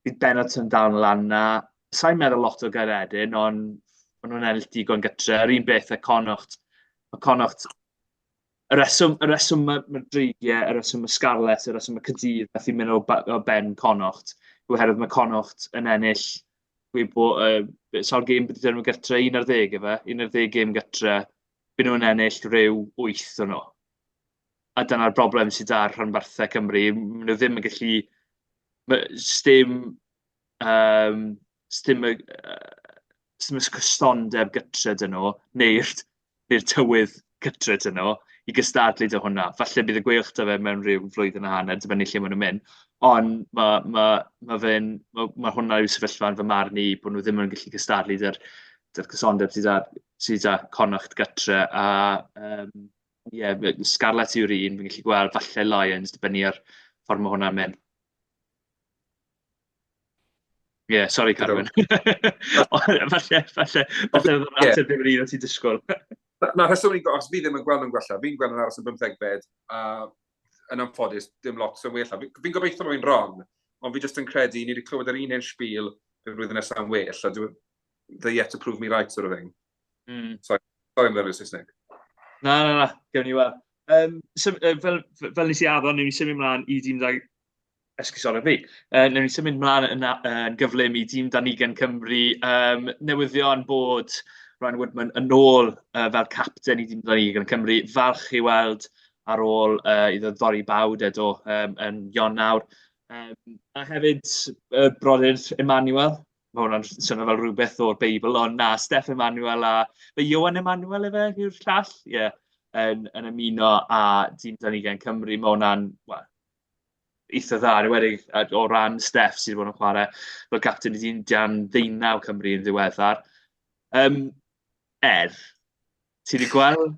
bydd Benetton dal lan na. Sa'n meddwl lot o Gaeredin, ond maen nhw'n ennill digon gytre. Yr un beth â Connacht. Mae Connacht Y rheswm, y rheswm mae'r ma Dreigiau, y rheswm mae Scarlets, y rheswm mae Caerdydd methu mynd o, o ben Connacht, yw oherwydd mae Connacht yn ennill gweud bod, uh, sawl gêm bydde nhw gytre, 11 efe, 11 gêm gytre, byd nhw'n ennill rhyw 8 o'n nhw. A dyna'r broblem sydd ar rhanbarthau Cymru, maen nhw ddim yn gallu, sdim um, sdim y, uh, sdim y cysondeb gytre dyn nhw, neu'r neu'r tywydd gytre dyn nhw, i gystadlu 'da hwnna. Falle bydd y Gweilch 'da fe mewn rhyw flwyddyn a hanner, dibynnu lle maen nhw'n mynd. Ond ma' ma' ma' fe'n... ma' ma' hwnna yw sefyllfa yn fy marn i, bod nhw ddim yn gallu cystadlu 'da'r 'da'r cysondeb sydd 'da sydd 'da Connacht gytre. A yym ie, Scarlets yw'r un fi'n gallu gweld, falle Lions, dibynnu ar ffordd mae hwnna'n mynd. Ie, yeah, sori Carwyn. Falle, falle, falle oedd yr ateb ddim yn un o ti'n disgwyl. Na, rheswm ni'n os fi ddim yn gweld nhw'n gwella, fi'n gweld nhw'n aros yn bymthegfed, a yn anffodus, dim lot yn well. Fi'n fi gobeithio bod fi'n wrong, ond fi jyst yn credu, ni wedi clywed yr un hen spiel y flwyddyn nesaf yn well, a dwi, they yet to prove me right sort of thing. Sorry, sorry am ddefnyddio Saesneg. Na, na, na, gewn ni weld. Um, fel, fel nes i addo, newn ni symud mlaen i dîm esgusodau fi. Wnawn ni symud mlaen yn, yn gyflym i dîm dan ugain Cymru. Newyddion bod Ryan Woodman yn ôl fel capten i dîm dan ugain Cymru. Falch i weld ar ôl iddo ddori bawd edo yn Ionawr. A hefyd y brodyr Emmanuel. Mae hwnna'n swnio fel rhywbeth o'r Beibl, ond na, Steff Emmanuel a... Fe Ioan Emmanuel efe yw'r llall? Ie, yeah, yn, yn ymuno â dîm dan ugain Cymru. Mae hwnna'n, wel, eitha dda, yn enwedig o ran Steff sydd wedi bod yn chwarae fel capten i dîm dan ddeunaw Cymru yn ddiweddar. Um, er, ti wedi gweld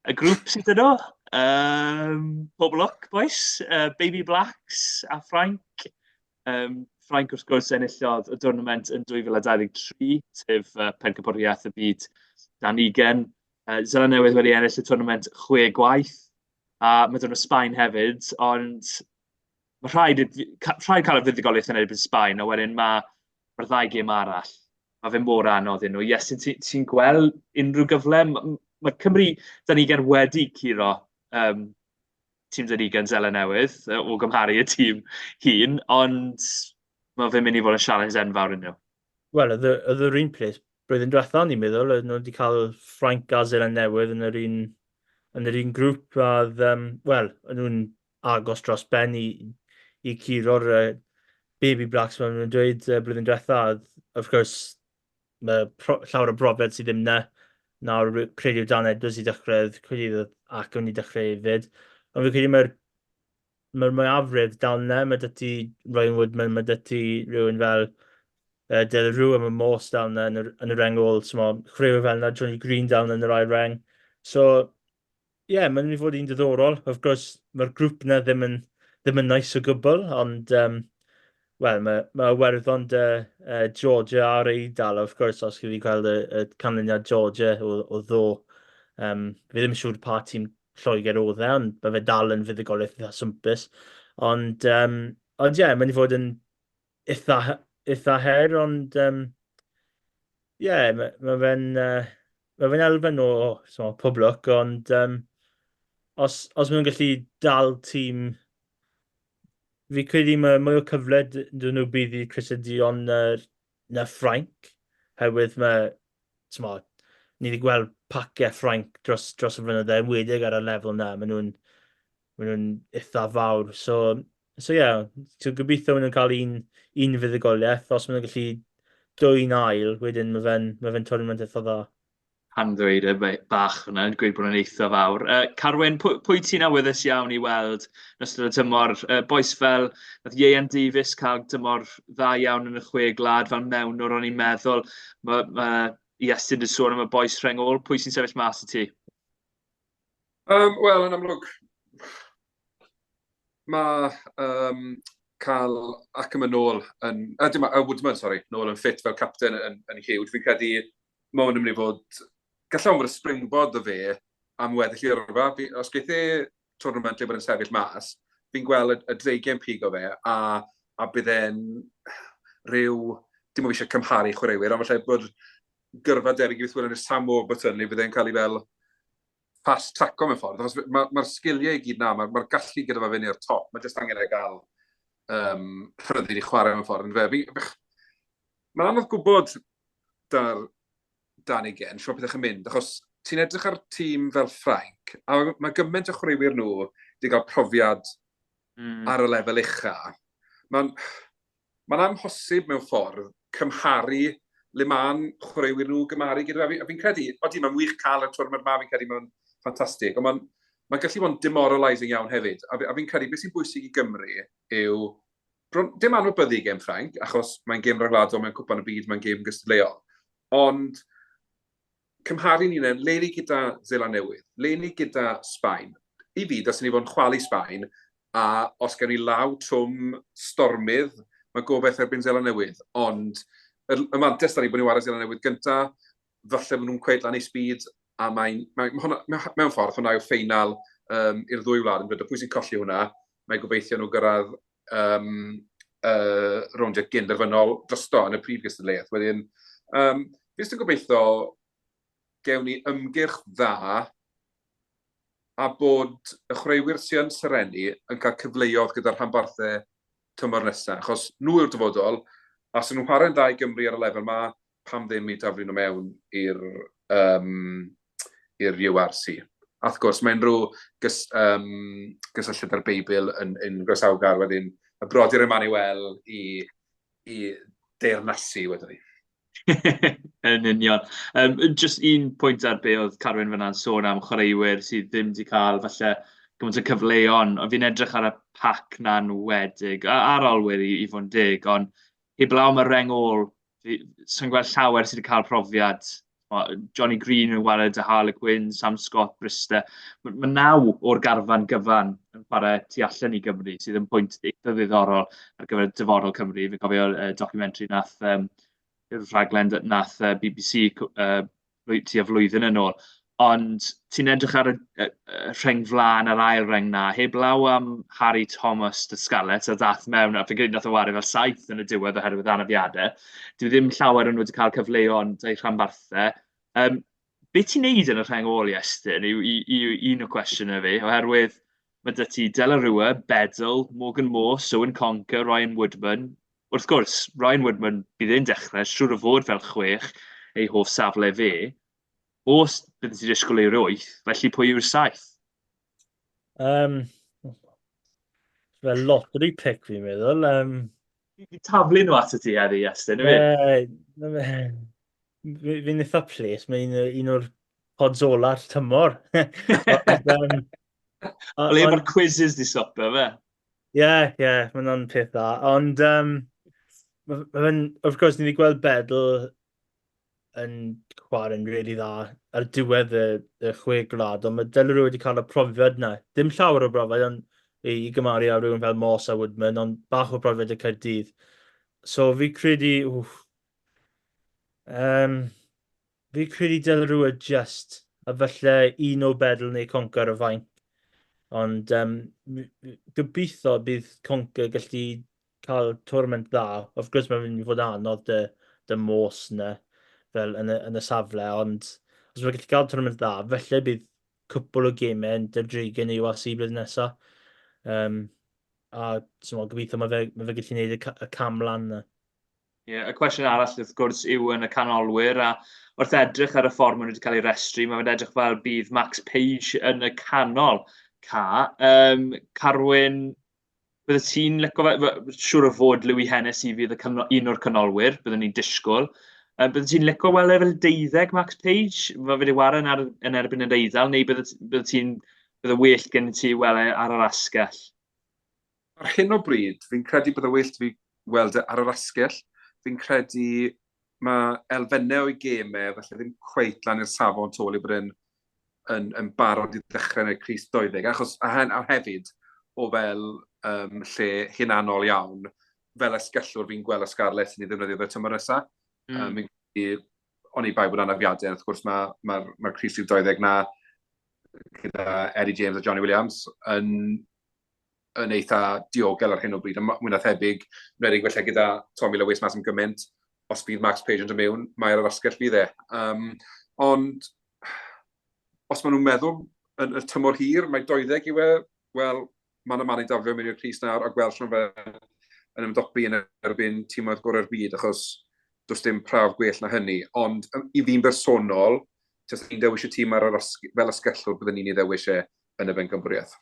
y grŵp sydd yno? Um, pob lwc, boys. Baby Blacks a Ffrainc. Um, Ffrainc, wrth gwrs, enillodd y dwrnament yn 2023, sef pencampwriaeth y byd dan ugain. Seland Newydd wedi ennill y twrnament chwe gwaith. A mae 'da nhw Sbaen hefyd, ond mae rhaid, rhaid cael y fuddugoliaeth yn erbyn Sbaen, a wedyn mae'r ma ddau gêm arall, mae fe mor anodd iddyn nhw. Yes, ti'n ti gweld unrhyw gyfle? Mae ma Cymru dan ugain wedi curo um, tîm dan ugain Seland Newydd o gymharu y tîm hŷn, ond mae fe'n mynd i fod yn sialens enfawr iddyn nhw. Wel, oedd yr un peth blwyddyn diwetha, o'n i'n meddwl, oedd nhw wedi cael Ffrainc a Seland Newydd yn yr un, yn yr un grŵp, a oedd, um, wel, o'n nhw'n agos dros ben i, i curo'r uh, Baby Blacks, fel nhw'n dweud, uh, blwyddyn diwetha. Of course, mae pro, llawer o brofiad sydd ddim na. Nawr, credu Dan Edwards i dechrau, credu ac o'n i dechrau hefyd. Ond fi'n credu mae'r mae'r mwyafrif dal yna. Mae 'da ti Ryan Woodman, mae 'da ti rhywun fel uh, De La Rue a mae Morse dal yna yn yr, yn y reng ôl. So, mae chwaraewyr fel yna, Johnny Green dal yna yn yr ail reng. So, ie, yeah, mae'n mynd i fod un diddorol. Of course, mae'r grŵp yna ddim yn, ddim yn nice o gwbl, ond um, wel, mae, mae Iwerddon dy uh, Georgia a'r Eidal, of course, os chi wedi gweld y, y canlyniad Georgia o, o ddo. Um, fi ddim yn siŵr pa tîm Lloegr oedd e, ond mae fe dal yn fuddugoliaeth eitha swmpus. Ond, um, ond ie, yeah, mae'n i fod yn eitha, eitha her, ond um, ie, yeah, mae, mae fe'n uh, mae fe'n elfen o so, pob lwc, ond um, os, os maen nhw'n gallu dal tîm, fi credu mae mwy o cyfle dyn nhw bydd i Chris Dion na, na Ffrainc, herwydd mae t'mod, ni wedi gweld paciau Ffrainc dros, dros y flynydde, enwedig ar y lefel yna, maen nhw'n maen nhw'n eitha fawr. So, so ie, yeah, so gobeithio maen nhw'n cael un, un fuddugoliaeth, os maen nhw'n gallu dwy'n ail, wedyn mae fe'n ma fe tournament eitha dda. Pan ddweud e bach fyna, yn gweud bod yn eitha fawr. Carwyn, pwy, pwy ti'n awyddus iawn i weld yn ystod y tymor? Bois fel, nath Ieuan Davies cael tymor dda iawn yn y chwe gwlad fel mewnwr, o'n i'n meddwl. Mae ma Iestyn wedi sôn am y bois rheng ôl. Pwy sy'n sefyll mas i ti? Wel, yn amlwg, mae um, cael Ackerman nôl yn... dim, Woodman, sorry, nôl yn ffit fel captain yn, yn huge. Fi'n credu mae hwn yn mynd i fod... Gallai hwn fod y springboard o fe am weddill i yrfa. Fi, os geith e tournament lle bod yn sefyll mas, fi'n gweld y, y dreigiau'n pigo fe, a, a bydd e'n rhyw... Dim ond fi eisiau cymharu chwaraewyr, ond falle bod gyrfa debyg i beth welwn ni Sam Warburton, neu bydd e'n cael ei fel fast traco mewn ffordd, achos mae'r ma, sgiliau i gyd na, mae'r ma gallu gyda fe fynd i'r top, mae jyst angen ei gael um, rhyddid i chwarae mewn ffordd. Fe, mae'n anodd gwybod da'r Dan Igen, siwr pethau yn mynd, achos ti'n edrych ar tîm fel Ffrainc, a mae, mae gymaint o chwaraewyr nhw wedi cael profiad ar y lefel ucha. Mae'n mae'n amhosib mewn ffordd cymharu le ma'n chwaraewyr nhw gymharu gyda fe. A fi'n credu, odi, mae'n wych cael y tournament ma, fi'n credu mae'n ffantastig, ond mae'n mae'n gallu bod yn demoralising iawn hefyd. A, a fi'n credu beth sy'n bwysig i Gymru yw bron, dim anwybyddu gêm Ffrainc, achos mae'n gêm rhyngwladol, mae'n cwpan y byd, mae'n gêm gystadleuol. Ond cymharu'n hunain, le ni gyda Seland Newydd, le ni gyda Sbaen. I fi, dylsen ni fod yn chwalu Sbaen, a os gewn ni law trwm stormydd, mae gobeith erbyn Seland Newydd. Ond y, y mantes da ni bod ni'n wario Seland Newydd gynta, falle bod nhw'n cweith lan i speed, a mae'n, mae, mae hwnna, mewn ffordd, hwnna yw ffeinal um, i'r ddwy wlad yn dweud, pwy sy'n colli hwnna, mae gobeithio nhw gyrraedd um, uh, rowndiau gynderfynol drosto yn y prif gystadleuaeth. Wedyn, um, fi jyst yn gobeithio gewn ni ymgyrch dda a bod y chwaraewyr sy'n yn serennu yn cael cyfleoedd gyda'r rhanbarthau tymor nesaf, achos nhw yw'r dyfodol, a os nhw'n chwarae'n dda i Gymru ar y lefel yma, pam ddim i daflu nhw mewn i'r um, i'r URC. A wrth gwrs, mae unrhyw gys, um, gysylltiad â'r Beibl yn, yn groesawgar wedyn, y brodyr Emmanuel i, i deyrnasu wedyn ni. Yn union. Um, just un pwynt ar be oedd Carwyn fyna'n sôn am chwaraewyr sydd ddim wedi cael falle gymaint o cyfleon. Ond fi'n edrych ar y pac na'n wedig, a'r olwyr i, i fod yn deg, ond heblaw am y reng ôl, sa'n gweld llawer sydd wedi cael profiad. Johnny Green yn chwarae dy Harlequins, Sam Scott, Bristol. Mae ma naw o'r garfan gyfan yn chwarae tu allan i Gymru, sydd yn pwynt eitha ddiddorol ar gyfer dyfodol Cymru. Fi'n cofio uh, documentary nath, um, rhaglen nath uh, BBC uh, tua flwyddyn yn ôl. Ond ti'n edrych ar y, y, y rheng flaen a'r ail reng na, heblaw am Harry Thomas dy Scarlets a dath mewn, a fi'n credu nath o wario fel saith yn y diwedd oherwydd anafiadau. Dwi ddim llawer yn wedi cael cyfleon dau rhanbarthau. Um, be ti'n neud yn y rheng ôl i Estyn yw, yw, yw un o cwestiynau fi, oherwydd mae dy ti Delarua, Bedell, Morgan Morse, Owen Conker, Ryan Woodman. Wrth gwrs, Ryan Woodman bydd e'n dechrau, siŵr o fod fel chwech, ei hoff safle fe. Os bydde ti disgwyl i'r wyth, felly pwy yw'r saith? Um, fel lottery pick fi'n meddwl. Um, Fi'n taflu nhw at y ti heddi, Iestyn, yw e? Fi'n eitha ples, mae'n un, un o'r pods ola'r tymor. um, Le mae'r quizzes di stopio, fe? Ie, yeah, ie, yeah, mae'n o'n peth dda. Ond, um, ma, ma of course, ni wedi gweld Bedl yn chwarae'n rili dda ar diwedd y, y chwe gwlad, ond mae Delarue wedi cael y profiad yna. Dim llawer o brofiad ond i, i gymaru â rhywun fel Moss a Woodman, ond bach o brofiad y Caerdydd. So fi credu, wff, um, fi credu Delarue just, a falle un o Bedl neu Conker ar y fainc. Ond um, gobeithio bydd Conker gallu cael tournament dda. Of course, mae'n mynd i fod anodd dy, dy mos yna, fel yn y, yn y safle, ond os mae'n gallu cael tournament dda, felly bydd cwpl o gemau yn dydrigen i URC blwyddyn nesaf. Um, a so, gobeithio mae fe, mae fe gallu gwneud y, y cam lan yna. Ie, yeah, y cwestiwn arall wrth gwrs yw yn y canolwyr, a wrth edrych ar y ffordd maen nhw wedi cael ei restru, mae'n edrych fel bydd Max Page yn y canol ca. Um, Carwyn, Bydde ti'n licio fe, siŵr o fod Louis Hennessy fydd y cyno, un o'r canolwyr, byddwn ni'n disgwyl. Bydde ti'n licio weld e fel deuddeg Max Page? Mae fe wedi ware yn, ar, yn erbyn yr Eidal, neu bydde, bydde ti'n, bydde well gen ti weld e ar yr asgell? Ar hyn o bryd, fi'n credu bydde well fi weld e ar yr asgell. Fi'n credu mae elfennau o'i gêm e, falle ddim cweit lan i'r safon to le bod e'n yn, yn barod i ddechrau yn y crys 20. Achos, a, hen, a hefyd, o fel um, lle hunanol iawn, fel asgellwr fi'n gweld y Scarlets yn ei ddefnyddio fe tymor nesaf. Mm. Um, oni bai bod anafiadau, wrth gwrs mae'r ma, ma, ma crys 20 na gyda Eddie James a Johnny Williams yn yn eitha diogel ar hyn o bryd, a mwy na thebyg, yn felly gyda Tommy Lewis mas am gymaint, os bydd Max Page yn dod mewn, mae'r asgell fydd e. Um, ond, os maen nhw'n meddwl yn y tymor hir, mae 20 yw e, wel, mae yna man i dafio mewn i'r crys nawr a gweld sut mae fe yn ymdopi yn erbyn timoedd gorau'r byd, achos does dim prawf gwell na hynny. Ond i fi'n bersonol, tase i'n dewis y tîm ar yr fel asgellwr, byddwn ni'n ei ddewis e yn y bencampwriaeth.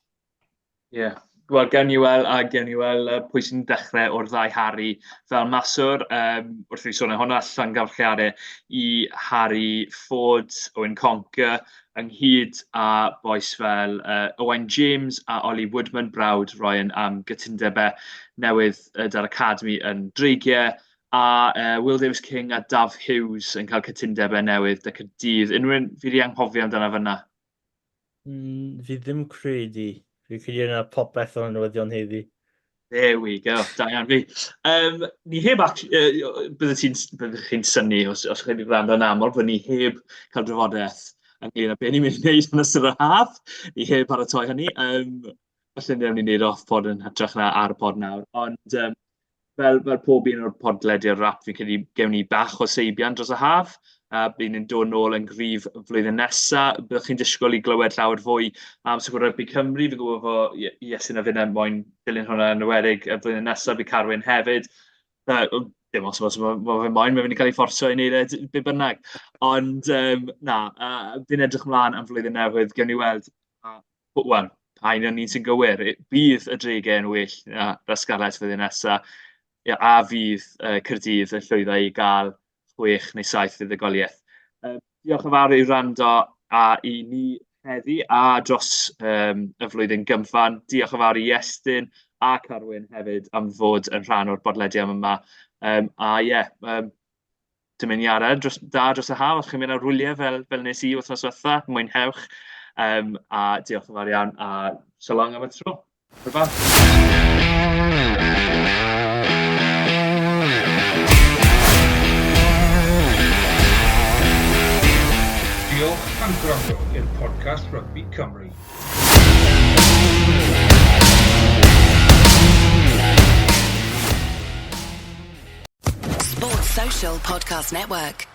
Ie. Yeah. Wel, gewn ni weld, a gewn ni weld pwy sy'n dechrau o'r ddau Harry fel maswr. Um, wrth i fi sôn am hwnna, llongyfarchiadau i Harry Ford, Owen Conker, ynghyd â bois fel Owain James a Ollie Woodman, brawd Ryan am gytundebau newydd da'r Academy yn Dreigiau, a Will Davies King a Daf Hughes yn cael cytundebau newydd 'da Caerdydd. Unrhyw un fi 'di anghofio amdano fan'na? Fi ddim credu. Fi credu yna popeth o'n newyddion heddi. There we go, da iawn fi. Um, ni heb, bydde ti'n, byddwch chi'n synnu os, os chi wedi gwrando yn aml, bod ni heb cael drafodaeth ynglyn â beth ni'n mynd i wneud yn ystod yr haf. Ni heb paratoi hynny. Um, falle ni wneud off pod yn hytrach na ar y pod nawr. Ond um, fel, fel pob un o'r podlediad rap, fi'n credu gewn ni bach o seibiant dros y haf, a bydd ni'n dod nôl yn gryf flwyddyn nesa. Byddwch chi'n disgwyl i glywed llawer fwy am Super Rugby Cymru. Fi'n gwybod fo Iestyn a finne moyn dilyn hwnna yn enwedig y flwyddyn nesaf, bydd Carwyn hefyd. Uh, dim os os mae ma fe moyn, mae'n mynd i cael ei fforso i wneud e, be bynnag. Ond um, na, uh, fi'n edrych ymlaen am flwyddyn newydd, gewn ni weld a wel, pa un o'n ni'n sy'n gywir. Bydd y Dreigiau yn well na Scarlets flwyddyn nesaf, a fydd Caerdydd yn llwyddo i gael chwech neu saith fuddugoliaeth. Diolch yn fawr i wrando a i ni heddi a dros um, y flwyddyn gyfan. Diolch yn fawr i Iestyn a Carwyn hefyd am fod yn rhan o'r bodlediad yma. Um, a ie, yeah, um, dymuniadau dros, da dros y haf, os chi'n mynd ar wyliau fel, fel nes i wythnos diwetha, mwynhewch. Um, a diolch yn fawr iawn, a so long am y tro. Hwyl Diolch am gwrando i'r podcast Rygbi Cymru. Sports Social Podcast Network.